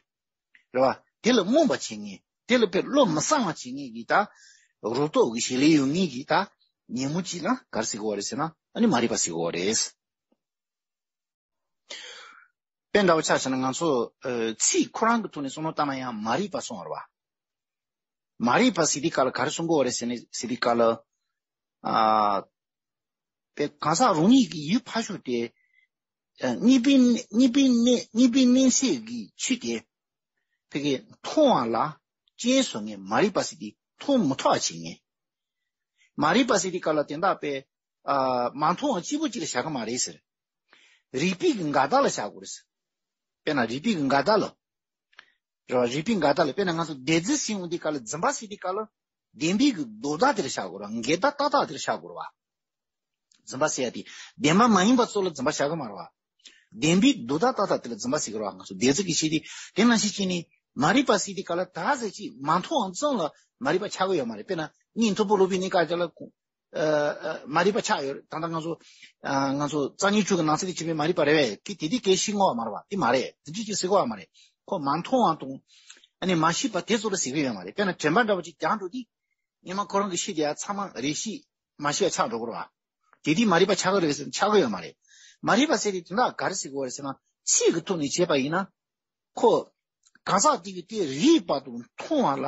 རེད་བ། དེ་ལ་རྨོངས་པ་བྱེད་མཁན། དེ་ལ་དཔེ་བློ་མི་གསལ་བ་བྱེད་མཁན་གྱི་ད། རོ་ཏོག་གི་བྱེད་ལས་ཡོད་མཁན་གྱི་ད། ཉོན་མོངས་ཅིག་ལ་ག་རེ་ཟེར་གོ་བ་རེད་ཟེར་ན་ཨ་ནི་མ་རིག་པ་ཟེར་གོ་བ་རེད། དཔེ་འདྲ་བོ་ཆ་བཞག་ན་ང་ཚོ་ཨ། ཚིག་ཁོ་རང་གི་ཐོག་ནས་བསམ་བློ་བཏང་ན་ཡང་མ་རིག་པ་གསུངས་པ་རེད་བ། མ་རིག་པ་ཟེར་དུས་སྐབས་ལ་ག་རེ་གསུང་གི་ཡོད་རེད་ཟེར་ནས་ཟེར་དུས་སྐབས་ལ། ཨ། པའི་གང་ཟག་རང་ཉིད་ཀྱི་ཡུལ་ཕར་ཞོག་སྟེ། ཨ། དངོས་པོའི་དངོས་པོའི་གནས་དངོས་པོའི་གནས་ཚད་ཀྱི་ཆོས་དེ། ཕ་གི་མཐོང་བ་ལ་རྐྱེན་བཟོ་མཁན་མ་རིག་པ་ཟེར་དུས་མཐོང་མི་ཐུབ་པ་བྱེད་མཁན། མ་རིག་པ་ཟེར་དུས་སྐབས་ལ་དེ་དག་པའི། ཨ། མ་མཐོང་བ་གཅིག་པུ་གཅིག་ལ་བཞག་གི་མ་རེད་ཟེར། རིགས་པའི་གི་འགལ་ཟླ་ལ་བཞག་དགོས་རེད་ཟེར། དཔེར་ན་རིགས་པའི་གི་འགལ་ཟླ་ལ། རེད་བ། རིགས་པའི་འགལ་ཟླ་ལ་དཔེར་ན་ང་ཚོ་འདོད་རྫུན་ཟེར་ཡོང་དུས་སྐབས་ལ་རྫུན་པ་ཟེར་དུས་སྐབས་ལ་བདེན་པའི་གི་ལྡོག་ཟླ་དེ་ལ་བཞག་དགོས་རེད་བ། འགལ་ཟླ་ཏག་ཏག་དེ་ལ་བཞག་དགོས་རེད་བ། རྫུན་པ་ཟེར་ཡ་དེ་བདེན་པ་མ་ཡིན་པ་ཚོ་ལ་རྫུན་པ་བཞག་གི་མ་རེད་བ། བདེན་པའི་ལྡོག་ཟླ་ཏག་ཏག་དེ་ལ་རྫུན་པ་ཟེར་གི་རེད་བ། ང་ཚོ་འདོད་རྫུན་གྱི་ཆེད་དུ་དེ་ནང་བཞིན་བྱས་ནས་མ་རིག་པ་ཟེར་དུས་སྐབས་ལ་ད་ཟེར་ཅིག་མ་མཐོང་བ་ཙམ་ལ་མ་རིག་པ་ཆགས་གི་ཡོད་མ་རེད། དཔེར་ན་གཉིད་མཐུག་པོ་ལོག་པའི་གནས་སྐབས་དེ་ལ། ཨ། ཨ། མ་རིག་པ་ཆགས་ཡོད་རེད། ད་ལྟ་ང་ཚོ། ཨ། ང་ཚོ་རྩ་བརྙན་དྲུག་གི་ནང་གསེས་དེ་བྱས་པའི་མ་རིག་པ་རེད་བས། ཀི་དེ་དེ་གས་ཤེས་ངོ་བ་མ་རེད་བ། དེ་མ་རེད། དེ་འདྲ་ཅིག་ཟེར་གོ་བ་མ་རེད། ཁོ་མ་མཐོང་བ་དང་། ཨ་ནི་མ་ཤེས་པ་དེ་ཚོ་ལ་ཟེར་གི་ཡོད་མ་རེད། དཔེར་ན་དྲན་པ་འདྲ་བོ་ཅིག་རྒྱག་འགྲོ་དུས། སྔོན་མ་ཁོ་རང་གི་ཤེས་དེ་ཡ་ཚང་མ་རེ་ཞིག་མ་ཤེས་པ་ཆགས་འགྲོ་གི་རེད་བ། དེ་དུས་མ་རིག་པ་ཆགས་གི་རེད་ཟེར་ན་ཆགས་གི་ཡོད་མ་རེད། མ་རིག་པ་ཟེར་དེ་དེ་འདྲ་ག་རེ་ཟེར་གི་ཡོད་རེད་ཟེར་ན་ཚིག་གི་ཐོག་ནས་བྱས་པ་ཡིན་ན། ཁོ། གང་ཟག་དེ་གིས་དེ་རིག་པ་དང་མཐོང་བ་ལ།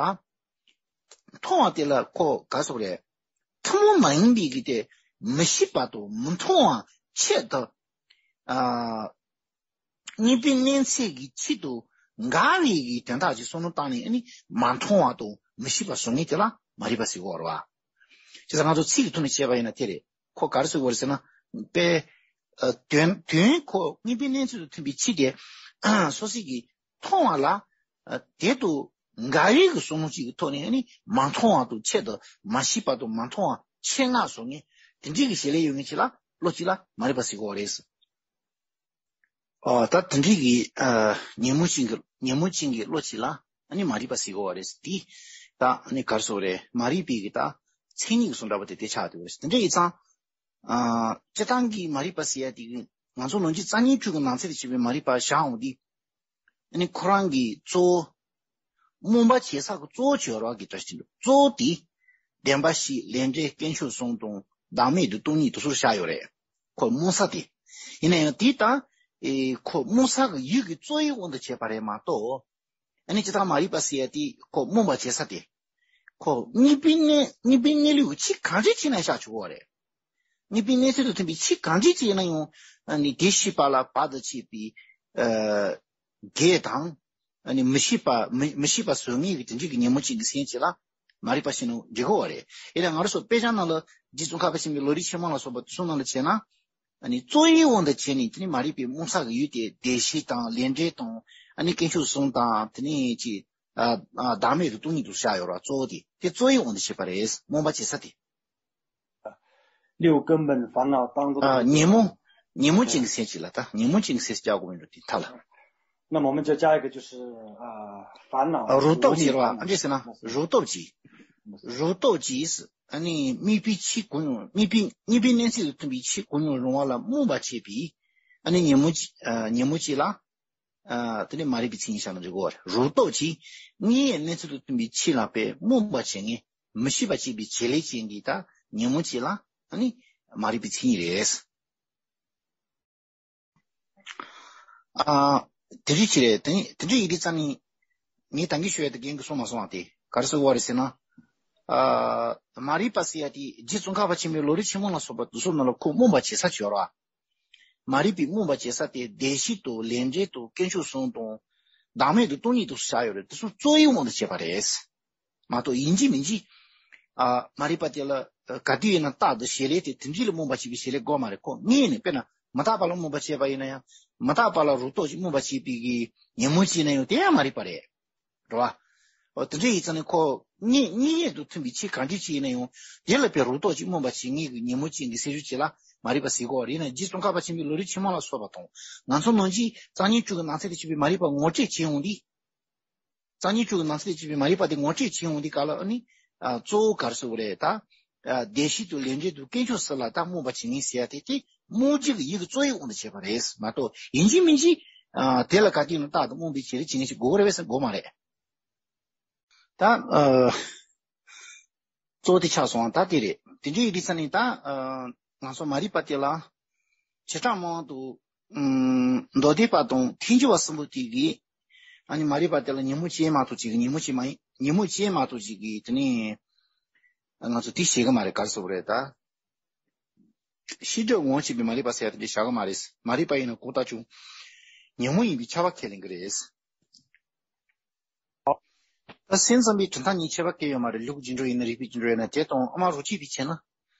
མཐོང་བ་དེ་ལ་ཁོ་ག་སོགས་རེད། ཐུན་མོང་མ་ཡིན་པའི་གི་དེ་མི་ཤེས་པ་དང་མི་མཐོང་བ་ཆེད་དུ། ཨ། དངོས་པོའི་གནས་ཚད་ཀྱི་ཆེད་དུ་འགལ་བའི་གི་དོན་དག་ཅིག་བསམ་བློ་བཏང་ནས་ཨ་ནི་མ་མཐོང་བ་དང་མི་ཤེས་པ་བཟོ་མཁན་དེ་ལ་མ་རིག་པ་ཟེར་གི་ཡོད་རེད་བ། བྱས་ཙང་ང་ཚོ་ཚིག་གི་ཐོག་ནས་བཤད་པ་ཡིན་ན་དེ་རེད། ཁོ་ག་རེ་ཟེར་གི་ཡོད་རེད་ཟེར་ན། དཔེ། ཨ། དོན་དོན་ཁོ་དངོས་པོའི་གནས་ཚུལ་དང་མཐུན་པའི་ཆེད་དེ། སོ་སོ་གི་མཐོང་བ་ལ། ཨ། དེ་དང་འགལ་བའི་གི་བསམ་བློ་ཅིག་གི་ཐོག་ནས་ནི་མ་མཐོང་བ་དང་ཆེད་དུ་མ་ཤེས་པ་དང་མ་མཐོང་བ་ཆེད་མངགས་བཟོ་མཁན་དེ་འདྲའི་གི་བྱེད་ལས་ཡོད་མཁན་ཅིག་ལ་བློ་གཅིག་ལ་མ་རིག་པ་ཟེར་གི་ཡོད་རེད། ཨ། ད་དེ་འདྲའི་གི། ཨ། ཉོན་མོངས་ཅན་གྱི་ཉོན་མོངས་ཅན་གྱི་བློ་གཅིག་ལ་ཨ་ནི་མ་རིག་པ་ཟེར་གི་ཡོད་རེད། དེ་ད་ཨ་ནི་ག་རེ་ཟེར་དགོས་རེད། མ་རིག་པའི་གི་ད་མཚན་ཉིད་ཀྱི་བཟོ་འདྲ་པོ་དེ་དེ་ཆགས་བསྡད་ཡོད་རེད། དེ་འདྲ་ཡིན་ཙང་། ཨ། སྤྱིར་བཏང་གི་མ་རིག་པ་ཟེར་ཡ་དེ་གི་ང་ཚོ་ལོ་རྒྱུས་རྩ་བརྙན་དྲུག་གི་ནང་ཚན་དུ་བྱས་པའི་མ་རིག་པ་བཞག་འོང་དུས། ཨ་ནི་ཁོ་རང་གི་གཙོ་བོ། རྨོངས་པ་བྱེད་ས་གི་གཙོ་བོ་བྱེད་རོགས་ཀྱི་བཀྲ་ཤིས་འདུག་གཙོ་བོ་དེ། བདེན་པ་བཞི་ལས་འབྲས་དཀོན་མཆོག་གསུམ་དང་བདག་མེད་དུ་སྟོང་ཉིད་དུ་སོར་བཞག་ཡོད་རེད། ཁོ་རྨོངས་ས་དེ། ཡིན་ན་ཡང་དེ་ད། ཨེ། ཁོ་རྨོངས་ས་གི་ཡུལ་གྱི་གཙོ་བོའི་དབང་དུ་བྱས་པ་རེད་མ་གཏོགས། ཨ་ནི་སྤྱིར་བཏང་མ་རིག་པ་ཟེར་ཡ་དེ་ཁོ་རྨོངས་པ་བྱེད་ས་དེ། ཁོ་དངོས་པོའི་གནས་དངོས་པོའི་གནས་ལུགས་ཆེས་གང་འདྲ་ཅིག་ན་བཞག་ཆོག་གི་རེད། དངོས་པོའི་གནས་ཚུལ་དང་མཐུན་པའི་ཆེས་གང་འདྲ་ཅིག་ཡིན་ན་ཡང་ཨ་ནི་དེ་ཤེས་པ་ལ་བར་དུ་ཆད་པའི་ཨ་འགལ་དང་། ཨ་ནི་མི་ཤེས་པ་མི་མི་ཤེས་པ་བཟོ་ངེས་ཀྱི་དེ་འདྲ་གི་ཉོན་མོངས་ཅན་གྱི་སེམས་ཅིག་ལ་མ་རིག་པ་ཟེར་ན་འགྲིག་གི་རེད། ཡིན་ན་ང་རང་ཚོ་དཔེ་ཆ་ནང་ལ་རྗེ་ཙོང་ཁ་པ་ཆེན་པོའི་ལམ་རིམ་ཆེན་མོ་ལ་སོགས་པ་དེ་ཚོ་ནང་ལ་བྱས་ན། ཨ་ནི་གཙོ་བོའི་དབང་དུ་བྱས་ནས་དེ་ནི་མ་རིག་པའི་རྨོངས་ས་གི་ཡུལ་དེ་བདེན་བཞི་དང་ལས་འབྲས་དང་ཨ་ནི་དཀོན་མཆོག་གསུམ་དང་དེ་ནས་ཅི། ཨ། ཨ། བདག་མེད་དུ་སྟོང་ཉིད་དུ་བཞག་ཡོད་ར། གཙོ་བོ་དེ་དེ་གཙོ་བོའི་དབང་དུ་བྱས་པ་རེད། རྨོངས་པ་བྱེད་ས་དེ། 六根本烦恼当中的 ཨ། ཉོན་མོངས། ཉོན་མོངས་ཅན་གྱི་སེམས་ཅིག་ལ་ད་ཉོན་མོངས་ཅན་གྱི་སེམས་སྐྱེ་དགོས་མི་འགྲོ་དེ་མཐའ་ལ། 那么我们就加一个，就是啊，烦恼 ཨ། རོ་ཏོག་ཅེས་པ། ཨ་འདྲས་ཟེར་ན་རོ་ཏོག་ཅེས། རོ་ཏོག་ཅེས། ཨ་ནི་དམིགས་པའི་ཆོས་གོ་མྱོང་། དམིགས་པའི། དམིགས་པའི་གནས་ཚུལ་དུ་མཐུན་པའི་ཆོས་གོ་མྱོང་རུང་བ་ལ་རྨོངས་པ་བྱེད་པའི། ཨ་ནི་ཉོན་མོངས་ཅེས། ཨ། ཉོན་མོངས་ཅེས་ལ། ཨ། དེ་ནི་མ་རིག་པའི་མཚན་ཉིད་བཞག་ན་འགྲིག་གོ། རོ་ཏོག་ཅེས། དམིགས་པའི་གནས་ཚུལ་དུ་མཐུན་པའི་ཆོས་ལ་པའི་རྨོངས་པ་བྱེད་མཁན། མི་ཤེས་པ་བྱེད་པའི་བྱེད་ལས་ཅན་གྱི་ད་ཉོན་མོངས་ཅེས་ལ། ཨ་ནི་མ་རིག་པའི་མཚན་ཉིད་རེད། ཨ། དེ་རིགས་ཅི་རེད། དེ་དེ་འདྲ་ཡིན་དུས་ཙང་ནི། ངས་ད་གིན་ཞུ་ཡ་དེ་རྒན་གྱིས་གསུངས་མ་སོང་བ་དེ་ག་རེ་ཟེར་བ་རེད་ཟེར་ན། ཨ། མ་རིག་པ་ཟེར་ཡ་དེ་རྗེ་ཙོང་ཁ་པ་ཆེན་པོའི་ལམ་རིམ་ཆེན་མོ་ལ་སོགས་པ་དེ་ཚོ་ནང་ལ་ཁོ་རྨོངས་པ་བྱེད་ས་ཅིག་ཡོད་རེད་བ། མ་རིག་པའི་རྨོངས་པ་བྱེད་ས་དེ་བདེན་བཞི་དང་ལས་འབྲས་དང་དཀོན་མཆོག་གསུམ་དང་། བདག་མེད་དང་སྟོང་ཉིད་དང་ཟེར་ཡོད་རེད། དེ་ཚོ་རྩོད་ཡའི་དབང་དུ་བྱས་པ་རེད། མ་གཏོགས་ཡིན་གཅིག་མིན་གཅིག་ཨ། མ་རིག་པ་དེ་ལ་ག་དུས་ཡིན་ན་རྟག་ཏུ་བྱེད་ལས་དེ་དེ་འདྲ་ལ་རྨོངས་པ་བྱེད་པའི་བྱེད་ལས་དགོས་མ་རེད། ཁོ་དངོས་ནས་དཔེར་ན་མི་རྟག་པ་ལ་རྨོངས་པ་བྱས་པ་ཡིན་ན་ཡང་། མི་རྟག་པ་ལ་རོ་ཏོག་ཅིག་རྨོངས་པ་བྱེད་པའི་གི་ཉོན་མོངས་ཅིག་ཡིན་ན་ཡང་དེ་ཡང་མ་རིག་པ་རེད། རེད་བ། འོ། དེ་འདྲ་ཡིན་ཙང་ནི་ཁོ་དངོས་དངོས་ཡོད་དུ་མཐུན་པའི་ཆོས་གང་འདྲ་ཅིག་ཡིན་ན་ཡང་དེ་ལ་པའི་རོ་ཏོག་ཅིག་རྨོངས་པ་བྱེད་མཁན་གྱི་ཉོན་མོངས་ཅན་གྱི་སེམས་ཤུགས་ཅིག་ལ་མ་རིག་པ་ཟེར་གོ་བ་རེད། ཡིན་ན་རྗེ་ཙོང་ཁ་པ་ཆེན་པོའི་ལམ་རིམ་ཆེན་མོ་ལ་སོགས་པ་དང་། ང་ཚོ་ནང་བཞིན་རྩ་བ་ཉིད་དྲུག་གི་ནང་ཚན་དུ་གྱུར་པའི་མ་རིག་པ་ངོ་སྤྲོད་བྱེད་འོང་དུས། རྩ་བ་ཉིད་དྲུག་གི་ནང་ཚན་དུ་གྱུར་པའི་མ་རིག་པ་དེ་ངོ་སྤྲོད་བྱེད་འོང་དུས་ག་ལ་ཨ་ནི། ཨ། གཙོ་བོ་ག་རེ་ཟེར་དགོས་རེད་ད། ཨ། བདེན་བཞི་དང་ལས་འབྲས་དང་དཀོན་མཆོག་གསུམ་ལ་ད་རྨོངས་པ་བྱེད་མཁན་ཟེར་ཡ་དེ་དེ་རྨོངས་བྱེད་ཀྱི་ཡུལ་གྱི་རྩོད་ཡའི་དབང་དུ་བྱས་པ་རེད་མ་གཏོགས་ཡིན་གཅིག་མིན་གཅིག་ཨ། དེ་ལ་ག་དུས་ཡིན་ན་རྟག་ཏུ་རྨོངས་པའི་བྱེད་ལས་བྱེད་མཁན་ཞིག་དགོས་ཀྱི་རེད་པས་ཟེར་དགོས་མ་རེད། ད། ཨ། གཙོ་བོ་དེ་ཆགས་སོང་། ད་དེ་རེད། དེ་འདྲ་ཡིན་དུས་ཙང་ནི་ད། ཨ། ང་ཚོ་མ་རིག་པ་དེ་ལ་བྱེ་བྲག་སྨྲ་བ་དང་། ཨུམ། མདོ་སྡེ་པ་དང་ཐལ་འགྱུར་བ་གསུམ་པོ་དེ་གིས། ཨ་ནི་མ་རིག་པ་དེ་ལ་ཉོན་མོངས་ཅན་མ་གཏོགས་ཅིག་གི་ཉོན་མོངས་ཅན་མ་ཡིན། ཉོན་མོངས་ཅན་མ་གཏོགས་ཅིག་གི་དེ་ནི་ང་ཚོ་དེ་བྱེད་ཀྱི་མ་རེད། ག་རེ་ཟེར་དགོས་རེད་ད། ཤེས་སྒྲིབ་ངོ་བོ་བྱས་པའི་མ་རིག་པ་ཟེར་ཡ་དེ་འདྲ་བཞག་གི་མ་རེད། མ་རིག་པ་ཡིན་ན་གང་ལྟར་ཀྱང་ཉོན་མོངས་ཡིན་པའི་ཁྱབ་པ་ཁས་ལེན་གྱི་རེད། ད་སེམས་ཙམ་པའི་གྲུབ་མཐའ་གཉིས་ཁྱད་པར་གང་ཡང་ཡོད་མ་རེད། ལུགས་རྒྱུན་གྲུབ་ཡིན་ན་རིགས་པའི་རྒྱུན་གྲུབ་ཡིན་ན་དེ་དང་ཨ་མ་རོ་གཅིག་པའི་ཕྱིར་ན།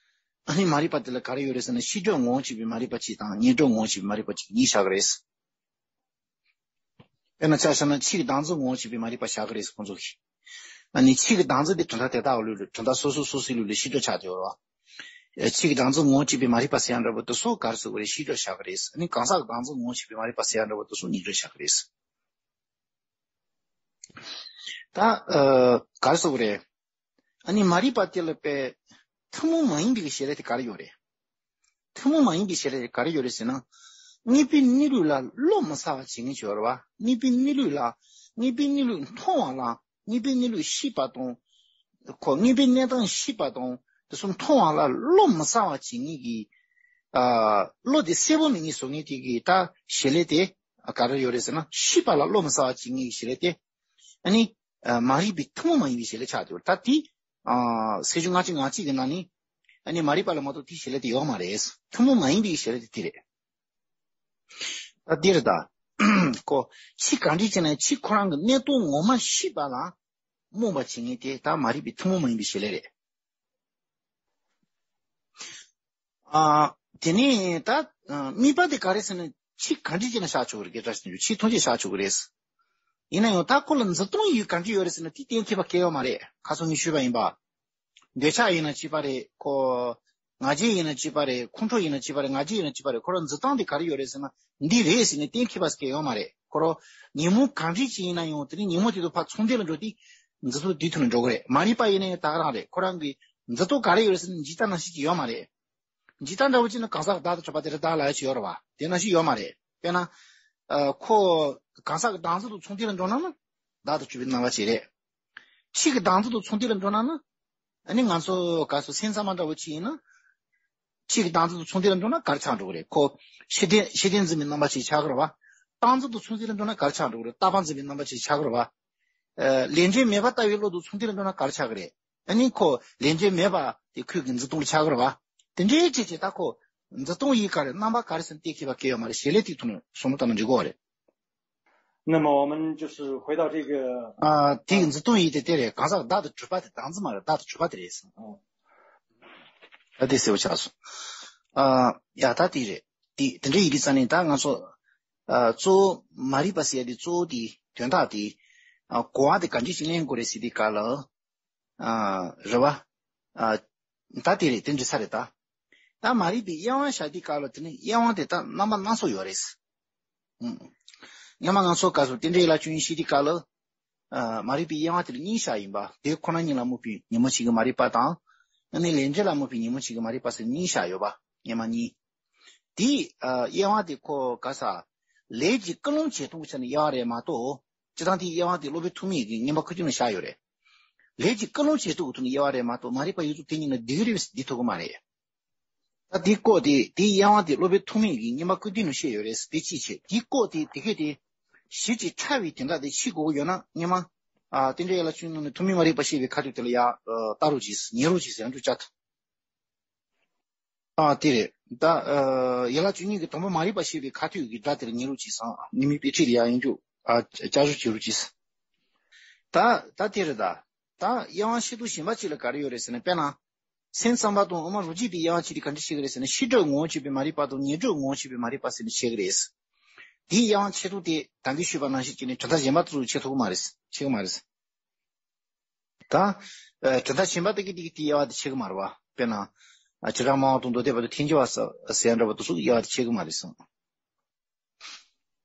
ཨ་ནི་མ་རིག་པ་དེ་ལ་ག་རེ་ཡོད་རེད་ཟེར་ན་ཤེས་སྒྲིབ་ངོ་བོ་བྱས་པའི་མ་རིག་པ་གཅིག་དང་ཉོན་སྒྲིབ་ངོ་བོ་བྱས་པའི་མ་རིག་པ་གཅིག་གཉིས་བཞག་གི་རེད། དཔེར་ན་ཆ་བཞག་ན་ཆོས་ཀྱི་བདག་འཛིན་ངོ་བོ་བྱས་པའི་མ་རིག་པ་བཞག་གི་རེད་ཟེར་ཁོང་ཚོ་གིས། ཨ་ནི་ཆོས་ཀྱི་བདག་འཛིན་དེ་གྲུབ་མཐའ་དེ་དག་ལུགས་ལ་གྲུབ་མཐའ་སོ་སོ་སོ་སོའི་ལུགས་ལ་ཤེས་སྒྲིབ་ཆགས་བསྡད་ཡོད་རེད་བ། ཆོས་ཀྱི་བདག་འཛིན་ངོ་བོ་བྱས་པའི་མ་རིག་པ་ཟེར་ཡ་འདྲ་པོ་དེ་ཚོ་ག་རེ་ཟེར་དགོས་རེད། ཤེས་སྒྲིབ་བཞག་གི་རེད། ཨ་ནི་གང་ཟག་གི་བདག་འཛིན་ངོ་བོ་བྱས་པའི་མ་རིག་པ་ཟེར་ཡ་འདྲ་པོ་དེ་ཚོ་ཉོན་སྒྲིབ་བཞག་གི་རེད། ད། ཨ། ག་རེ་ཟེར་དགོས་རེད། ཨ་ནི་མ་རིག་པ་དེ་ལ་པའི་ཐུན་མོང་མ་ཡིན་པའི་བྱེད་ལས་དེ་ག་རེ་ཡོད་རེད། ཐུན་མོང་མ་ཡིན་པའི་བྱེད་ལས་དེ་ག་རེ་ཡོད་རེད་ཟེར་ན། དངོས་པོའི་གནས་ལུགས་ལ་བློ་མི་གསལ་བ་བྱེད་མཁན་ཅིག་ཡོད་རེད་བ། དངོས་པོའི་གནས་ལུགས་ལ། དངོས་པོའི་གནས་ལུགས་མཐོང་བ་ལ། དངོས་པོའི་གནས་ལུགས་ཤེས་པ་དང་། ཁོ་དངོས་པོའི་གནས་སྟངས་ཤེས་པ་དང་དེ་ཚོ་མཐོང་བ་ལ་བློ་མི་གསལ་བ་བྱེད་མཁན་གྱི། ཨ། བློ་དེ་གསལ་པོ་མེད་མཁན་བཟོ་མཁན་དེ་གི་ད་བྱེད་ལས་དེ་ག་རེ་ཡོད་རེད་ཟེར་ན། ཤེས་པ་ལ་བློ་མི་གསལ་བ་བྱེད་མཁན་གྱི་བྱེད་ལས་དེ། ཨ་ནི། ཨ། མ་རིག་པའི་ཐུན་མོང་མ་ཡིན་པའི་བྱེད་ལས་ཆགས་ཡོད་རེད། ད་དེ། ཨ། སེམས་བྱུང་ལྔ་བཅུ་ང་གཅིག་གི་ནང་ནས། ཨ་ནི་མ་རིག་པ་ལ་མ་གཏོགས་དེའི་བྱེད་ལས་དེ་ཡོད་མ་རེད། ཐུན་མོང་མ་ཡིན་པའི་བྱེད་ལས་དེ་དེ་རེད། ད་འདི་རེད་ད། ཁོ། ཆོས་གང་འདྲ་བྱས་ན་ཆོས་ཁོ་རང་གི་གནས་སྟངས་ངོ་མ་ཤེས་པ་ལ་རྨོངས་པ་བྱེད་མཁན་དེ་ད་མ་རིག་པའི་ཐུན་མོང་མ་ཡིན་པའི་བྱེད་ལས་རེད། ཨ། དེ་ནས་ད། ཨ། དམིགས་པ་དེ་ག་རེ་ཟེར་ན་ཆོས་གང་འདྲ་བྱས་ན་བཞག་ཆོག་གི་རེད། སྐད་གྲགས་ཤིག་ཆོས་ཐམས་ཅད་བཞག་ཆོག་གི་རེད། ཡིན་ན་ཡང་ད་ཁོ་ལ་འཛིན་སྟངས་ཡོད་གང་འདྲ་ཡོད་རེད་ཟེར་ན་དེ་གཏན་འཁེལ་བ་གང་ཡང་ཡོད་མ་རེད། ཁ་སང་ངས་ཞུས་པ་ཡིན་པ། འདོད་ཆགས་ཡིན་ན་གཅིག་པ་རེད། ཁོ། ང་རྒྱལ་ཡིན་ན་གཅིག་པ་རེད། ཁོང་ཁྲོ་ཡིན་ན་གཅིག་པ་རེད། ང་རྒྱལ་ཡིན་ན་གཅིག་པ་རེད། ཁོ་རང་འཛིན་སྟངས་དེ་ག་རེ་ཡོད་རེད་ཟེར་ན་འདི་རེད་ཟེར་ནས་གཏན་འཁེལ་བ་ཟེར་མཁན་ཡོད་མ་རེད། ཁོ་རང་ཉོན་མོངས་གང་འདྲ་ཅིག་ཡིན་ན་ཡང་དེ་ནི་ཉོན་མོངས་དེ་དང་ཕར་ཚོང་འབྲེལ་ལ་འགྲོ་དུས་འཛིན་སྟངས་དེའི་ཐོག་ནས་འགྲོ་གི་རེད། མ་རིག་པ་ཡིན་ན་ཡང་ད་ག་རང་རེད། ཁོ་རང་གི་འཛིན་སྟངས་ག་རེ་ཡོད་རེད་ཟེར་ན་འཇིག་ལྟ་ནང་བཞིན་ཅིག་ཡོད་མ་རེད། འཇིག་ལྟ་འདྲ་བོ་ཅིག་ནི་གང་ཟག་བདག་ཏུ་གྲུབ་པ་དེ་རེད། བདག་ལབ་ཡ་ཅིག་ཡོད་རེད་བ། དེ་ནང་བཞིན་ཡོད་མ་རེད། དཔེར་ན། ཨ། ཁོ་གང་ཟག་གི་བདག་འཛིན་དང་ཚོང་འབྲེལ་ལ་འགྲོ་ན་ནི་བདག་ཏུ་གྲུབ་པའི་རྣམ་པ་ཅིག་རེད། ཆོས་ཀྱི་བདག་འཛིན་དང་ཚོང་འབྲེལ་ལ་འགྲོ་ན་ནི། ཨ་ནི་ང་ཚོ་ག་ཚོད་སེམས་ཙམ་པ་འདྲ་བོ་ཅིག་ཡིན་ན། ཆོས་ཀྱི་བདག་འཛིན་དང་ཚོང་འབྲེལ་ལ་འགྲོ་ན་ག་རེ་ཆགས་འགྲོ་གི་རེད། ཁོ་ཤེས་ལྡན་ཤེས་ལྡན་འཛིན་པའི་རྣམ་པ་ཅིག་ཆགས་ཀྱི་རེད་བ། བདག་འཛིན་དང་ཚོང་འབྲེལ་ལ་འགྲོ་ན་ག་རེ་ཆགས་འགྲོ་གི་རེད། ལྟ་བ་འཛིན་པའི་རྣམ་པ་ཅིག་ཆགས་ཀྱི་རེད་བ། ཨ། ལས་འབྲས་མེད་པར་ལྟ་བའི་བློ་དང་ཚོང་འབྲེལ་ལ་འགྲོ་ན་ག་རེ་ཆགས་ཀྱི་རེད། ཨ་ནི་ཁོ་ལས་འབྲས་མེད་པ་དེ་ཁོའི་གི་འཛིན་སྟངས་ལ་ཆགས་ཀྱི་རེད་བ། དེ་འདྲའི་ཅིག་ཅིག་ད་ཁོ་འཛིན་སྟངས་ཡིན་ག་རེ་རྣམ་པ་ག་རེ་ཟེར་ན་གཏན་འཁེལ་བ་གང་ཡང་ཡོད་མ་རེད། བྱེད་ལས་དེའི་ཐོག་ནས་བསམ་བློ་བཏང་ན་འགྲིག་གི་རེད། 那么我们就是回到这个 ཨ། དེའི་འཛིན་སྟངས་ཡིན་དེ་དེ་རེད། གང་ཟག་བདག་ཏུ་གྲུབ་པ་དེ་བདག་འཛིན་མ་རེད། བདག་ཏུ་གྲུབ་པ་དེ་རེད། ཨ། ད་དེ་གསལ་པོ་ཆགས་སོང་། ཨ། ཡ་ད་དེ་རེད། དེ་དེ་འདྲ་ཡིན་དུས་ཙང་ནས་ད་ང་ཚོ། ཨ། གཙོ་བོ་མ་རིག་པ་ཟེར་ཡ་དེ་གཙོ་བོ་དེ་དོན་དག་དེ། ཨ། གོ་བ་དེ་ག་འདྲ་ཞིག་ལེན་དགོས་རེད་ཟེར་དུས་སྐབས་ལ། ཨ། རེད་བ། ཨ། ད་དེ་རེད། དེ་འདྲ་ས་རེད་ད། ད་མ་རིག་པའི་དབྱེ་བ་བཞག་དུས་སྐབས་ལ་དེ་ནི་དབྱེ་བ་དེ་དག་རྣམ་པ་སྣ་ཚོགས་ཡོད་རེད། ཨང་། སྔོན་མ་ང་ཚོ་སྐབས་སུ་རྟེན་འབྲེལ་ཡན་ལག་བཅུ་གཉིས་བཤད་དུས་སྐབས་ལ། ཨ། མ་རིག་པའི་དབྱེ་བ་དེ་ལ་གཉིས་བཞག་ཡིན་པ། དེ་ཁོ་ན་ཉིད་ལ་དམིགས་པའི་ཉོན་མོངས་ཅན་གྱི་མ་རིག་པ་དང་། ཨ་ནི་ལས་འབྲས་ལ་དམིགས་པའི་ཉོན་མོངས་ཅན་གྱི་མ་རིག་པ་ཟེར་གཉིས་བཞག་ཡོད་པ། དབྱེ་བ་གཉིས། དེའི་ཨ་དབྱེ་བ་དེ་ཁོ་ག་ས། ལས་ཀྱི་ཀུན་སློང་བྱེད་སྟངས་ཀྱི་ཆ་ནས་དབྱེ་བ་རེད་མ་གཏོགས། སྤྱིར་བཏང་དེའི་དབྱེ་བ་དེ་སློབ་དཔོན་ཐོགས་མེད་ཀྱིས་མངོན་པ་ཁ་ཅིག་ནང་བཞག་ཡོད་རེད། ལས་ཀྱི་ཀུན་སློང་བྱེད་སྟངས་ཀྱི་ཐོག་ནས་དབྱེ་བ་རེད་མ་གཏོགས། མ་རིག་པ་ཡོངས་རྫོགས་དེ་ཉིད་ནས་འདི་རེད་ཟེར་འདི་ཐུབ་ཀྱི་མ་རེད། ད་དེའི་སྐོར་དེ། དེའི་དབྱེ་བ་དེ་སློབ་དཔོན་ཐོགས་མེད་ཀྱིས་མངོན་པ་ཁ་ཅིག་ནང་བཤད་ཡོད་རེད། དེ་གཅིག་བྱས། དེའི་སྐོར་དེ་དེ་གས་དེ་ཞིབ་ཅིང་ཕྲ་བའི་དོན་དག་དེ་ཤེས་དགོས་ཀྱི་ཡོད་ན། སྔོན་མ་ཨ་རྟེན་འབྲེལ་ཡན་ལག་བཅུ་གཉིས་ནང་ནས་ཐོགས་མེད་མ་རིག་པ་བཤད་པའི་ཁ་ཐུག་དེ་ལ་ཡ་ཨ་ལྟ་རོགས་གྱིས། ཉན་རོགས་གྱིས་ཟེར་ཡང་འགྲོ་བྱ་ཐུབ། ཨ་དེ་རེད། ད་ཨ་ཡན་ལག་བཅུ་གཉིས་ཀྱི་དང་པོ་མ་རིག་པ་བཤད་པའི་ཁ་ཐུག་གི་སྒྲ་དེར་ཉན་རོགས་གྱིས་སམ། ཉན་མི་དཔེ་ཁྲིད་ལ་ཡང་ཡོང་རྒྱུ་ཨ་བསྐྱར་ཞིབ་བྱེད་རོགས་གྱིས། ད་ད་དེ་རེད། ད་ད་དབྱེ་བ་ཕྱེ་ཐུབ་གཞན་པ་ཅིག་ལ་ག་རེ་ཡོད་རེད་ཟེར་ན། དཔེར་ན། སེམས་ཙམ་པ་དང་དབུ་མ་རང་རྒྱུད་པའི་དབྱེ་བ་ཕྱེ་དུས་ག་འདྲ་ཕྱེ་གི་རེད་ཟེར་ན། ཤེས་སྒྲུབ་ངོ་བོ་བྱེད་པའི་མ་རིག་པ་དང་ཉོན་སྒྲུབ་ངོ་བོ་བྱེད་པའི་མ་རིག་པ་ཟེར་ནས་ཕྱེ་གི་རེད། དེའི་དབྱེ་བ་ཕྱེ་ཐུབ་དེ་ད་གིན་ཞུས་པ་ནང་བཞིན་བྱས་ནས་གྲུབ་མཐའ་གཞན་པ་དེ་ཚོ་ཕྱེ་ཐུབ་ཀྱི་མ་རེད། ཕྱེ་གི་མ་རེད། ད་ཨ་གྲུབ་མཐའ་གཞན་པ་དེ་གི་དེ་གི་དེའི་དབྱེ་བ་དེ་ཕྱེ་གི་མ་རེད་བ། དཔེར་ན། ཨ་བྱེ་བྲག་སྨྲ་བ་དང་མདོ་སྡེ་པ་དང་ཐལ་འགྱུར་བ་ཟེར་ཟེར་ཡ་འདྲ་བ་དེ་ཚོ་གི་དབྱེ་བ་དེ་ཕྱེ་གི་མ་རེད་གསུངས།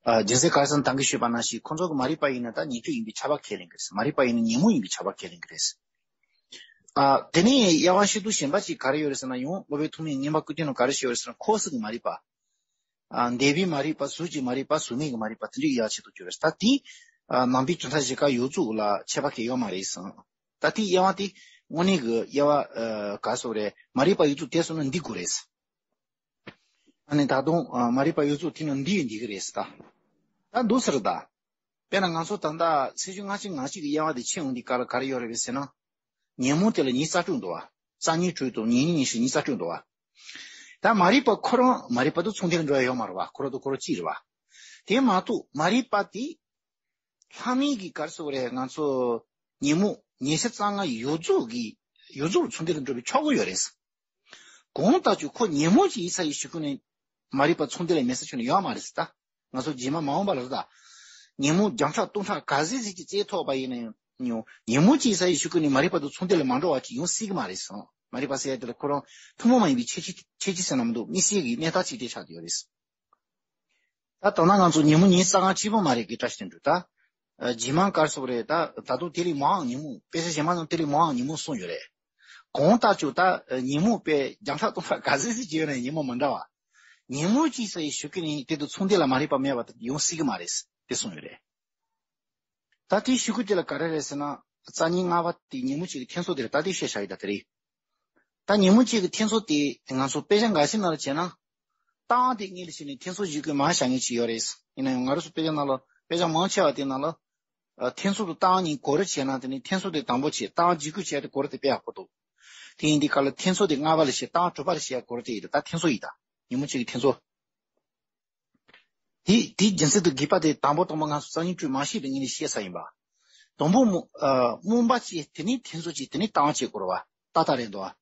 ཨ་རྒྱུ་མཚན་ག་རེ་ཟེར་ན། ད་གིན་ཞུས་པ་ནང་བཞིན་ཁོ་ཚོ་གི་མ་རིག་པ་ཡིན་ན་ད་ཉན་ཐོས་ཡིན་པའི་ཁྱབ་པ་ཁས་ལེན་གི་རེད། མ་རིག་པ་ཡིན་ན་ཉོན་མོངས་ཡིན་པའི་ཁྱབ་པ་ཁས་ལེན་གི་རེད། ཨ་དེ་ནས་དབྱེ་བ་ཕྱེ་ཐུབ་གཞན་པ་ཅིག་ག་རེ་ཡོད་རེད་ཟེར་ན། ཡང་སློབ་དཔོན་ཐོགས་མེད་མངོན་པ་ཀུན་བསྟན་ནང་ག་རེ་ཞུས་ཡོད་རེད་ཟེར་ན། འཁོར་གསུམ་གྱི་མ་རིག་པ། ཨ་འདས་པའི་མ་རིག་པ། གཟུགས་ཀྱི་མ་རིག་པ། གཟུགས་མེད་ཀྱི་མ་རིག་པ། དེ་འདྲའི་དབྱེ་བ་ཕྱེ་ཐུབ་ཀྱི་ཡོད་རེད། ད་དེ་ཨ་ནང་པའི་གྲུབ་མཐའ་བཞི་ཀ་ཡོངས་རྫོགས་ལ་ཁྱད་པར་གང་ཡང་ཡོད་མ་རེད་གསུངས། ད་དེའི་དབྱེ་བ་དེ་དངོས་གནས་ཀྱི་དབྱེ་བ་ཨ་ག་རེ་ཟེར་དགོས་རེད། མ་རིག་པ་ཡོངས་རྫོགས་དེ་སོང་ན་འདི་དགོས་རེད། ཨ་ནི་ད་དུང་ཨ་མ་རིག་པ་ཡོངས་རྫོགས་དེ་ནང་འདི་ཡིན་འདི་གི་རེད་ཟེར། ད་ད་འདུག་ཟེར་ད། དཔེར་ན་ང་ཚོ་ད་ལྟ་ཚེས་བཅུ་སྔ་ཕྱི་ང་གཅིག་གི་དབྱེ་བ་དེ་ཕྱེ་འོང་དུས་སྐབས་ལ་ག་རེ་ཡོད་རེད་ཟེར་ན། ཉོན་མོངས་དེ་ལ་ཉེར་རྩ་དྲུག་འདུག་བ། རྩ་ཉིད་དྲུག་དང་ཉེར་གཉིས་ཉེར་བཞི་ཉེར་རྩ་དྲུག་འདུག་བ། ད་མ་རིག་པ་ཁོ་རང་མ་རིག་པ་དང་མཚུངས་ལྡན་འགྲོ་ཡ་ཡོད་མ་རེད་བ། ཁོ་རང་དང་ཁོ་རང་གཅིག་རེད་བ། དེ་མ་གཏོགས་མ་རིག་པ་དེ་ལྷག་མིན་གྱི་ག་རེ་ཟེར་དགོས་རེད། ང་ཚོ་ཉོན་མོངས་ཉེར་ཞི་རྩ་ལྔ་ཡོངས་རྫོགས་ཀྱི་ཡོངས་རྫོགས་ལ་མཚུངས་ལྡན་དུ་འགྲོ་བའི་ཆོག་གི་ཡོད་རེད། གང་ལྟར་ཀྱང་ཁོ་ཉོན་མོངས་ཅན་ཡིན་ས་ཡི་གཞི་ཀུན་ནས་མ་རིག་པ་མཚུངས་ལྡན་ལ་མེད་ས་ཁྱོན་ནས་ཡོད་མ་རེད་ཟེར། ད་ང་ཚོ་རྗེས་མ་མ་འོངས་པ་ལ་ད་ཉོན་མོངས་བརྒྱ་ཕྲག་སྟོང་ཕྲག་ག་ཚོད་ཅིག་གི་རྩིས་ཐོགས་པ་ཡིན་ན་ཡང་ཉོན་མོངས་ཅན་ཡིན་ས་ཡི་གཞི་ཀུན་ནས་མ་རིག་པ་དང་མཚུངས་ལྡན་ལ་མ་འགྲོ་བ་ཅིག་ཡོང་སྲིད་ཀྱི་མ་རེད་གསུངས། མ་རིག་པ་ཟེར་ཡ་དེ་ལ་ཁོ་རང་ཐུན་མོང་མ་ཡིན་པའི་ཁྱད་ཆོས་ཁྱད་ཆོས་ཟེར་ན་མི་འདུག་དམིགས་བསལ་གྱི་གནས་སྟངས་ཅིག་དེ་ཆགས་ཀྱི་ཡོད་རེད། ད་དོན་ན་ང་ཚོ་ཉོན་མོངས་ཉེར་རྩ་ལྔ་གཅིག་པོ་མ་རེད་གི། བཀྲ་ཤིས་དོན་གྲུབ། ད་ཨ་རྗེས་མ་ག་རེ་ཟེར་དགོས་རེད། ད་ད་དུང་དེ་ལས་མང་བ་ཉོན་མོངས། དཔེ་ཆ་གཞན་མ་ནང་དེ་ལས་མང་བ་ཉོན་མོངས་གསུངས་ཡོད་རེད། གང་ལྟར་ཀྱང་ད་ཨ་ཉོན་མོངས་དཔེ་བརྒྱ་ཕྲག་སྟོང་ཕྲག་ག་ཚོད་ཅིག་ཡོད་ན་ཉོན་མོངས་མི་འདྲ་བ། ཉོན་མོངས་ཅན་ཡིན་ས་ཡི་གཞི་ཀུན་ནས་དེ་དང་མཚུངས་ལྡན་ལ་མ་རིག་པ་མེད་པ་དེ་ཡོང་སྲིད་ཀྱི་མ་རེད་དེ་གསུངས་ཡོད་རེད། ད་དེའི་གཞི་ཀུན་དེ་ལ་ག་རེ་རེད་ཟེར་ན། རྩ་ཉིད་ལྔ་པ་དེ་ཉོན་མོངས་ཅན་གྱི་ཐེ་ཚོམ་དེ་རེད། ད་དེ་བཤད་བཞག་ཡོད། ད་དེ་རེད། ད་ཉོན་མོངས་ཅན་གྱི་ཐེ་ཚོམ་དེ་ང་ཚོ་དཔེ་ཆ་འགའ་ཞིག་ནང་ལ་བྱས་ན། རྟགས་དེ་དངོས་ལ་བྱས་ནས་ཐེ་ཚོམ་གཞི་ཀུན་མར་བཞག་མཁན་ཅིག་ཡོད་རེད། ཡིན་ན་ཡང་ང་རང་ཚོ་དཔེ་ཆ་ནང་ལ། དཔེ་ཆ་མང་ཆེ་བ་དེ་ནང་ལ། ཨ་ཐེ་ཚོམ་དང་རྟགས་གཉིས་གོ་རིམ་བྱས་ན། དེ་ནི་ཐེ་ཚོམ་དེ་དང་པོ་བྱས། རྟགས་གཞི་ཀུན་བྱས་ཏེ་གོ་རིམ་དེ་དཔེ་ཡག་པོ་འདུག་དེ་ཡིན་དུས་སྐབས་ལ་ཐེ་ཚོམ་དེ་ལྔ་པ་ལ་བྱས། རྟགས་དྲུག་པ་ལ་བྱས་ཡ་གོ་རིམ་དེ་ཡིན། ད་ཐེ་ཚོམ་ཡིན། ད་ཉོན་མོངས་ཅན་གྱི་ཐེ་ཚོམ། དེ་དེའི་རྒྱུ་མཚན་དང་དགོས་པ་དེ་དང་པོ་དང་པོ་ང་ཚོ་རྩ་ཉིད་དྲུག་མ་བཤད་པའི་སྔོན་ནས་བཤད་ཚར་ཡིན་པ། དང་པོ་རྨོངས་ཨ་རྨོངས་པ་བྱས། དེ་ནས་ཐེ་ཚོམ་བྱས། དེ་ནས་རྟགས་བྱས་གོ་རིམ་བ། ཏག་ཏག་རེད་འདུག་བ།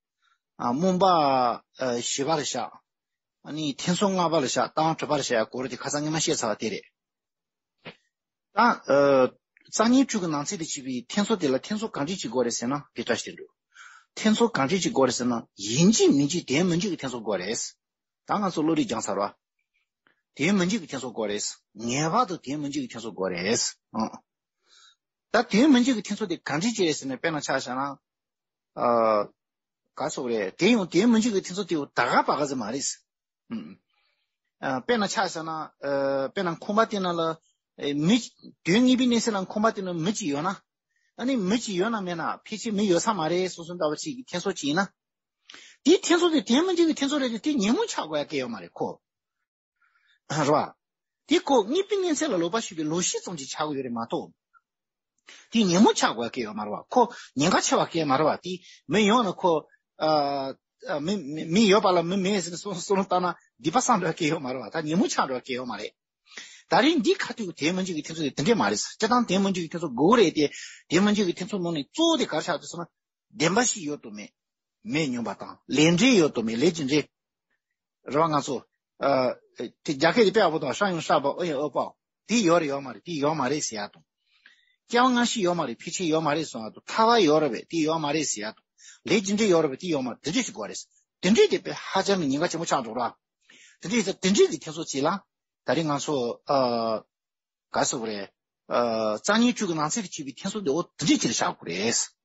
ཨ་རྨོངས་པ་ཨ་བཞི་པ་ལ་བཞག་ཨ་ནི་ཐེ་ཚོམ་ལྔ་པ་ལ་བཞག་རྟགས་དྲུག་པ་ལ་བཞག་ཡ་གོ་རིམ་དེ་ཁ་སང་སྔོན་མ་བཤད་ཚར་བ་དེ་རེད། ད་ཨ་རྩ་ཉིད་དྲུག་གི་ནང་ཚན་དུ་བྱས་པའི་ཐེ་ཚོམ་དེ་ལ་ཐེ་ཚོམ་གང་འདྲ་ཅིག་དགོས་རེད་ཟེར་ན། དེ་བཀྲ་ཤིས་དོན་གྲུབ། ཐེ་ཚོམ་གང་འདྲ་ཅིག་དགོས་རེད་ཟེར་ན། ཡིན་གཅིག་མིན་གཅིག་དོན་མི་འཇིག་གི་ཐེ་ཚོམ་དགོས་རེད། ད་ང་ཚོ་བློ་རིག་སྦྱངས་ཚར་བ། དོན་མི་འཇིག་གི་ཐེ་ཚོམ་དགོས་རེད། ངེས་པར་དུ་དོན་མི་འཇིག་གི་ཐེ་ཚོམ་དགོས་རེད། ཨང་། ད་དོན་མི་འཇིག་གི་ཐེ་ཚོམ་དེ་གང་འདྲ་ཅིག་རེད་ཟེར་ན། དཔེར་ན་ཆ་བཞག་ན། ཨ་ག་རེ་ཟེར་དགོས་རེད། དེ་ཡང་དོན་མི་འཇིག་གི་ཐེ་ཚོམ་དེ་ཡང་ད་ག་པ་ག་ཟེར་མ་རེད། ཨ་དཔེར་ན་ཆ་བཞག་ན། ཨ་དཔེར་ན་ཁང་པ་དེ་ནང་ལ་ཨེ་མི། དོན་ངེས་པའི་གནས་ཚད་ལ་ཁང་པ་དེ་ནང་མི་གཅིག་ཡོད་ན། ཨ་ནི་མི་གཅིག་ཡོད་ན་མེད་ན་ཕལ་ཆེར་མི་ཡོད་ས་མ་རེད་བསམ་བསམ་ལྟ་བུ་ཅིག་གི་ཐེ་ཚོམ་ཅིག་ཡིན་ན། དེའི་ཐེ་ཚོམ་དེ་དོན་མི་འཇིག་གི་ཐེ་ཚོམ་རེད་དེ། དེ་ཉོན་མོངས་ཆགས་དགོས་ཡ་གལ་ཡོད་མ་རེད་ཁོ། རེད་བ། དེ་ཁོ་ངེས་པའི་གནས་ཚད་ལ་ལོག་པར་ཞུགས་པའི་ལོག་ཤེས་ཙམ་ཅིག་ཆགས་ཀྱི་ཡོད་རེད་མ་གཏོགས། དེ་ཉོན་མོངས་ཆགས་དགོས་ཡ་གལ་ཡོད་མ་རེད་བ། ཁོ་ཉེན་ཁ་ཆེ་བ་གལ་མ་རེད་བ། དེ་མི་ཡོང་ན་ཁོ། ཨ་ཨ་མི་མི་མི་ཡོད་པ་ལ་མི་མེད་ཟེར་ནས་བསམ་བློ་བཏང་ན་སྡིག་པ་བསགས་འགྲོ་ཡ་གལ་ཡོད་མ་རེད་བ། ད་ཉོན་མོངས་ཆགས་འགྲོ་ཡ་གལ་ཡོད་མ་རེད། ད་རིང་འདི་ཁ་ཐུག་དོན་མི་འཇིག་གི་ཐེ་ཚོམ་དེ་དེ་འདྲས་མ་རེད། སྤྱིར་བཏང་དོན་མི་འཇིག་གི་ཐེ་ཚོམ་དགོས་རེད་དེ། དོན་མི་འཇིག་གི་ཐེ་ཚོམ་ནང་ནས་གཙོ་བོ་དེ་ག་རེ་ཆགས་འདུག་ཟེར་ན། བདེན་པ་བཞི་ཡོད་དམ་མེད། མེད་སྙམ་པ་དང་། ལས་འབྲས་ཡོད་དམ་མེད། ལས་ཀྱི་འབྲས། རེད་བ། ང་ཚོ་ཨ་དེ་རྒྱ་སྐད་དེ་དཔེ་ཡག་པོ་འདུག་ཧྲ་ཡང་ཧྲ་པའོ་ཨོ་ཡང་ཨོ་པའོ། དེ་ཡོད་རེད་ཡོད་མ་རེད། དེ་ཡོད་མ་རེད་ཟེར་ཡ་དང་། སྐྱེ་བ་སྔ་ཕྱི་ཡོད་མ་རེད། ཕལ་ཆེར་ཡོད་མ་རེད་གསུང་ཡ་དང་། ཐར་པ་ཡོད་རེད་པས། དེ་ཡོད་མ་རེད་ཟེར་ཡ་དང་། ལས་ཀྱི་འབྲས་ཡོད་རེད་པས། དེ་ཡོད་མ་རེད། དེ་འདྲས་ཞིག་དགོས་རེད། དེ་འདྲས་དེ་དཔེ་ཧ་ཅང་གི་ཉེན་ཁ་ཆེན་པོ་ཆགས་འགྲོ་ར། དེ་འདྲས་དེ་འདྲས་ཀྱི་འཐེན་ཚོགས་ཅིག་ལ་ད་རེས་ང་ཚོ་ཨ་ག་ཟེར་དགོས་རེད། ཨ་རྩ་ཉིད་དྲུག་གི་ནང་ཚན་དུ་བྱས་པའི་འཐེན་ཚོགས་དེ་འོ་དེ་འདྲས་ཅིག་ལ་བཞག་དགོས་རེད།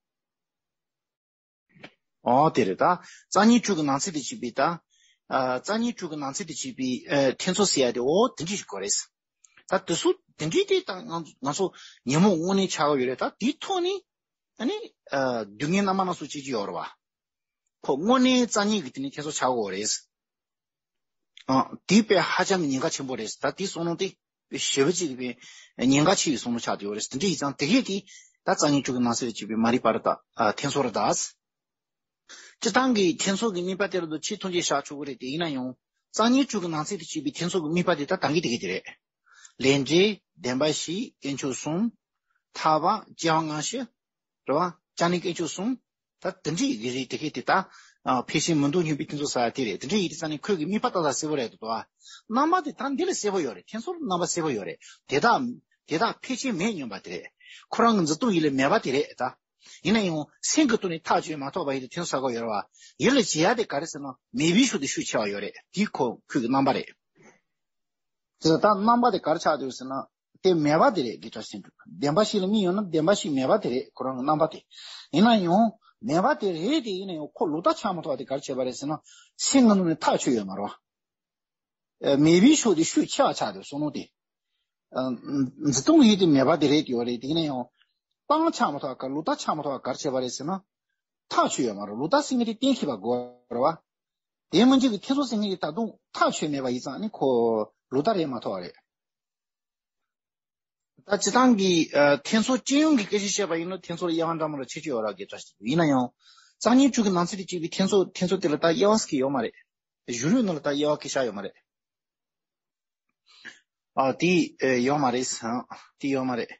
ཨོ་དེ་རེད་ད། རྩ་ཉིད་དྲུག་གི་ནང་ཚན་དུ་བྱས་པའི་ད། ཨ་རྩ་ཉིད་དྲུག་གི་ནང་ཚན་དུ་བྱས་པའི་ཨ་འཐེན་ཚོགས་ཟེར་ཡ་དེ་འོ་དེ་འདྲས་ཞིག་དགོས་རེད། ད་དེ་ཚོ་དེ་འདྲས་དེ་ད་ང་ང་ཚོ་ཉོན་མོངས་དངོས་གནས་ཆགས་ཀྱི་ཡོད་རེད། ད་དེའི་ཐོག་ནས་ཨ་ནི་ཨ་སྡུག་བསྔལ་རྣམ་པ་སྣ་ཚོགས་སྐྱེ་གི་ཡོད་རེད་བ། ཁོ་དངོས་གནས་རྩ་ཉིད་ཀྱི་དེ་ནས་འཐེན་ཚོགས་ཆགས་ཀྱི་ཡོད་རེད། ཨ་དེ་དཔེ་ཧ་ཅང་གི་ཉེན་ཁ་ཆེན་པོ་རེད། ད་དེ་བསམ་བློ་དེ་དཔེ་ཞེ་པོ་ཅིག་དཔེ་ཉེན་ཁ་ཆེ་བའི་བསམ་བློ་ཆགས་བསྡད་ཡོད་རེད། དེ་འདྲ་ཡིན་ཙང་དེ་གས་ཀྱིས་ད་རྩ་ཉིད་དྲུག་གི་ནང་ཚན་དུ་བྱས་པའི་མ་རིག་པ་རེད་ད། ཨ་འཐེན་ཚོགས་རེད་ད། སྤྱིར་བཏང་གི་འཐེན་ཚོགས་ཀྱི་དམིགས་པ་དེ་རེད་དོ་ཆེས་མཐོང་ཆེན་བཞག་ཆོག་གི་རེད། དེ་ཡིན་ན་ཡང་རྩ་ཉིད་དྲུག་གི་ནང་ཚན་དུ་བྱས་པའི་འཐེན་ཚོགས་ཀྱི་དམིགས་པ་དེ་ད་ད་གིན་དེ་གིན་དེ་རེད། ལས་འབྲས། བདེན་པ་བཞི། དཀོན་མཆོག་གསུམ། ཐར་པ། སྐྱེ་བ་སྔ་ཕྱི། རེད་བ། བྱམས་སྙིང་དཀོན་མཆོག་གསུམ། ད་དེ་འདྲའི་གི་རིགས་དེ་གས་དེ་ད་ཨ་ཕལ་ཆེར་མི་འདུག་སྙམ་པའི་འཐེན་ཚོགས་ཟེར་ཡ་དེ་རེད། དེ་འདྲའི་ཡིན་དུས་ཙང་ནས་ཁོས་གི་དམིགས་པ་ཏག་ཏག་གསལ་པོ་རེད་འདུག་ཨ། རྣམ་པ་དེ་ད་འདི་ལས་གསལ་པོ་ཡོད་རེད། འཐེན་ཚོགས་རྣམ་པ་གསལ་པོ་ཡོད་རེད། དེ་དག་དེ་དག་ཕལ་ཆེར་མེད་སྙམ་པ་དེ་རེད། ཁོ་རང་གི་འཛིན་སྟངས་ཡིད་ལ་མེད་པ་དེ་རེད་ད། ཡིན་ན་ཡང་སེམས་ཀྱི་སྟེང་ནས་ཐག་གཅོད་མ་ཐུབ་པ་ཡིན་དུས་འཐེན་ཚོགས་ཟེར་གོ་ཡོད་རེད་བ། ཡིད་ལ་བྱེད་ཡ་དེ་ག་རེ་ཟེར་ན་མེད་པའི་ཕྱོགས་དེ་ཤུགས་ཆེ་བ་ཡོད་རེད། དེ་ཁོ་ཁོས་གི་རྣམ་པ་རེད། དེ་ད་རྣམ་པ་དེ་ག་རེ་ཆགས་འདུག་ཟེར་ན། དེ་མེད་པ་དེ་རེད། དགེ་བཀྲ་ཤིས་འགྲུབ། བདེན་པ་བཞི་ལ་དམིགས་ཡོད་ན་བདེན་པ་བཞི་མེད་པ་དེ་རེད། ཁོ་རང་གི་རྣམ་པ་དེ། ཡིན་ན་ཡང་མེད་པ་དེ་རེད། དེ་ཡིན་ན་ཡང་ཁོ་ལོག་ལྟ་ཆགས་མ་ཐུབ་པ་དེ་ག་རེ་བྱས་པ་རེད་ཟེར་ན། སེམས་ཀྱི་ནང་ནས་ཐག་ཆོད་ཡོད་མ་རེད་བ། ཨ་མེད་པའི་ཕྱོགས་དེ་ཤུགས་ཆེ་བ་ཆགས་འདུག་བསམ་བློ་དེ། ཨ་འཛིན་སྟངས་ཡིད་དེ་མེད་པ་དེ་རེད། དེ་ཡོད་རེད། དེ་ཡིན་ན་ཡང་སྤང་ཆགས་མ་ཐུབ་པ་ག་ལོག་ལྟ་ཆགས་མ་ཐུབ་པ་ག་རེ་བྱས་པ་རེད་ཟེར་ན། ཐག་ཆོད་ཡོད་མ་རེད། ལོག་ལྟ་ཟེར་མཁན་དེ་གཏན་འཁེལ་བ་དགོས་རེད་བ། དེ་མིན་གཅིག་གི་འཐེན་ཚོགས་ཟེར་མཁན་དེ་ད་དུང་ཐག་ཆོད་མེད་པ་ཡིན་ཙང་ནི་ཁོ་ལོག་ལྟ་རེད་མ་ཐུབ་པ་རེད། ད་སྤྱིར་བཏང་གི་ཨ་འཐེན་ཚོགས་སྤྱི་ཡོངས་ཀྱི་སྐད་ཆ་བཤད་པ་ཡིན་ན་འཐེན་ཚོགས་ལ་དབྱེ་བ་འདྲ་མི་འདྲ་ཆེ་ཆེ་ཡོད་རེད། དགེ་བཀྲ་ཤིས། ཡིན་ན་ཡང་རྩ་ཉིད་དྲུག་གི་ནང་ཚན་དུ་གཅིག་པའི་འཐེན་ཚོགས་འཐེན་ཚོགས་དེ་ལ་ད་དབྱེ་བ་ཟེར་མཁན་ཡོད་མ་རེད། གཞུང་ལུགས་ནང་ལ་ད་དབྱེ་བ་གི་བཞག་ཡོད་མ་རེད། ཨ་དེ་ཨེ་ཡོད་མ་རེད། ཨ་དེ་ཡོད་མ་རེད།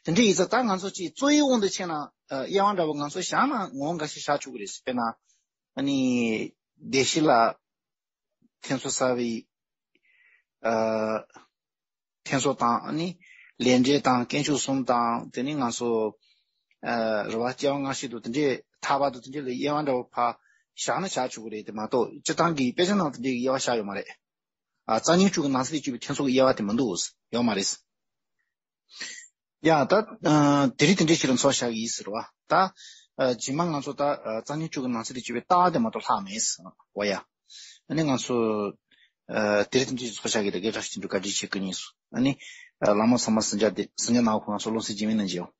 དེ་འདྲ་ཡིན་ཙང་ད་ང་ཚོ་གཅིག་རྩོད་ཡའི་དབང་དུ་བྱས་ན་ཨ་དབྱེ་བ་འདྲ་བོ་ང་ཚོ་བཞག་ན་ངོ་བོ་འགའ་ཞིག་བཞག་ཆོག་གི་རེད། དཔེར་ན་ཨ་ནི་བདེ་གཤེགས་ལ་འཐེན་ཚོགས་ཟེར་བའི་ཨ་འཐེན་ཚོགས་དང་ཨ་ནི་ལས་འབྲས་དང་དཀོན་མཆོག་གསུམ་དང་དེ་ནི་ང་ཚོ་ཨ་རེད་བ། སྐྱེ་བ་སྔ་ཕྱི་དང་དེ་འདྲའི་ཐར་པ་དང་དེ་འདྲའི་ལ་དབྱེ་བ་འདྲ་བོ་ཕར་བཞག་ན་བཞག་ཆོག་གི་རེད། དེ་མ་གཏོགས་སྤྱིར་བཏང་གི་དཔེ་ཆ་ནང་དེ་འདྲའི་དབྱེ་བ་བཞག་ཡོད་མ་རེད། ཨ་རྩ་ཉིད་དྲུག་གི་ནང་གསེས་ལས་གཅིག་པའི་འཐེན་ཚོགས་ཀྱི་དབྱེ་བ་དེ་མི་འདུག་ཡོད་མ་རེད། ཡ་ད་ཨ་དེ་རིང་དེ་འདྲའི་ཞིག་ལ་ཚོགས་བཞག་གི་ཡིན་ཟེར་བ། ད་ཨ་རྗེས་མ་ང་ཚོ་ད་ཨ་རྩ་ཉིད་དྲུག་གི་ནང་གསེས་ལས་གཅིག་པའི་རྟགས་དེ་མ་གཏོགས་ལྷག་མེད་ཟེར་བ་ཡ། ཨ་ནི་ང་ཚོ་ཨ་དེ་རིང་དེ་འདྲའི་ཚོགས་བཞག་གི་ད་དགེ་བཀྲ་ཤིས་འགྲུབ་བཀའ་དྲིན་ཆེ་བཀའ་དྲིན་སོ། ཨ་ནི་ཨ་བླ་མ་ཚང་མ་གཟིམ་འཇག་དེ་གཟིམ་འཇག་གནང་། ཁོ་ང་ཚོ་སློབ་ཚན་རྗེས་མའི་ནང་མཇལ་ཡོང་།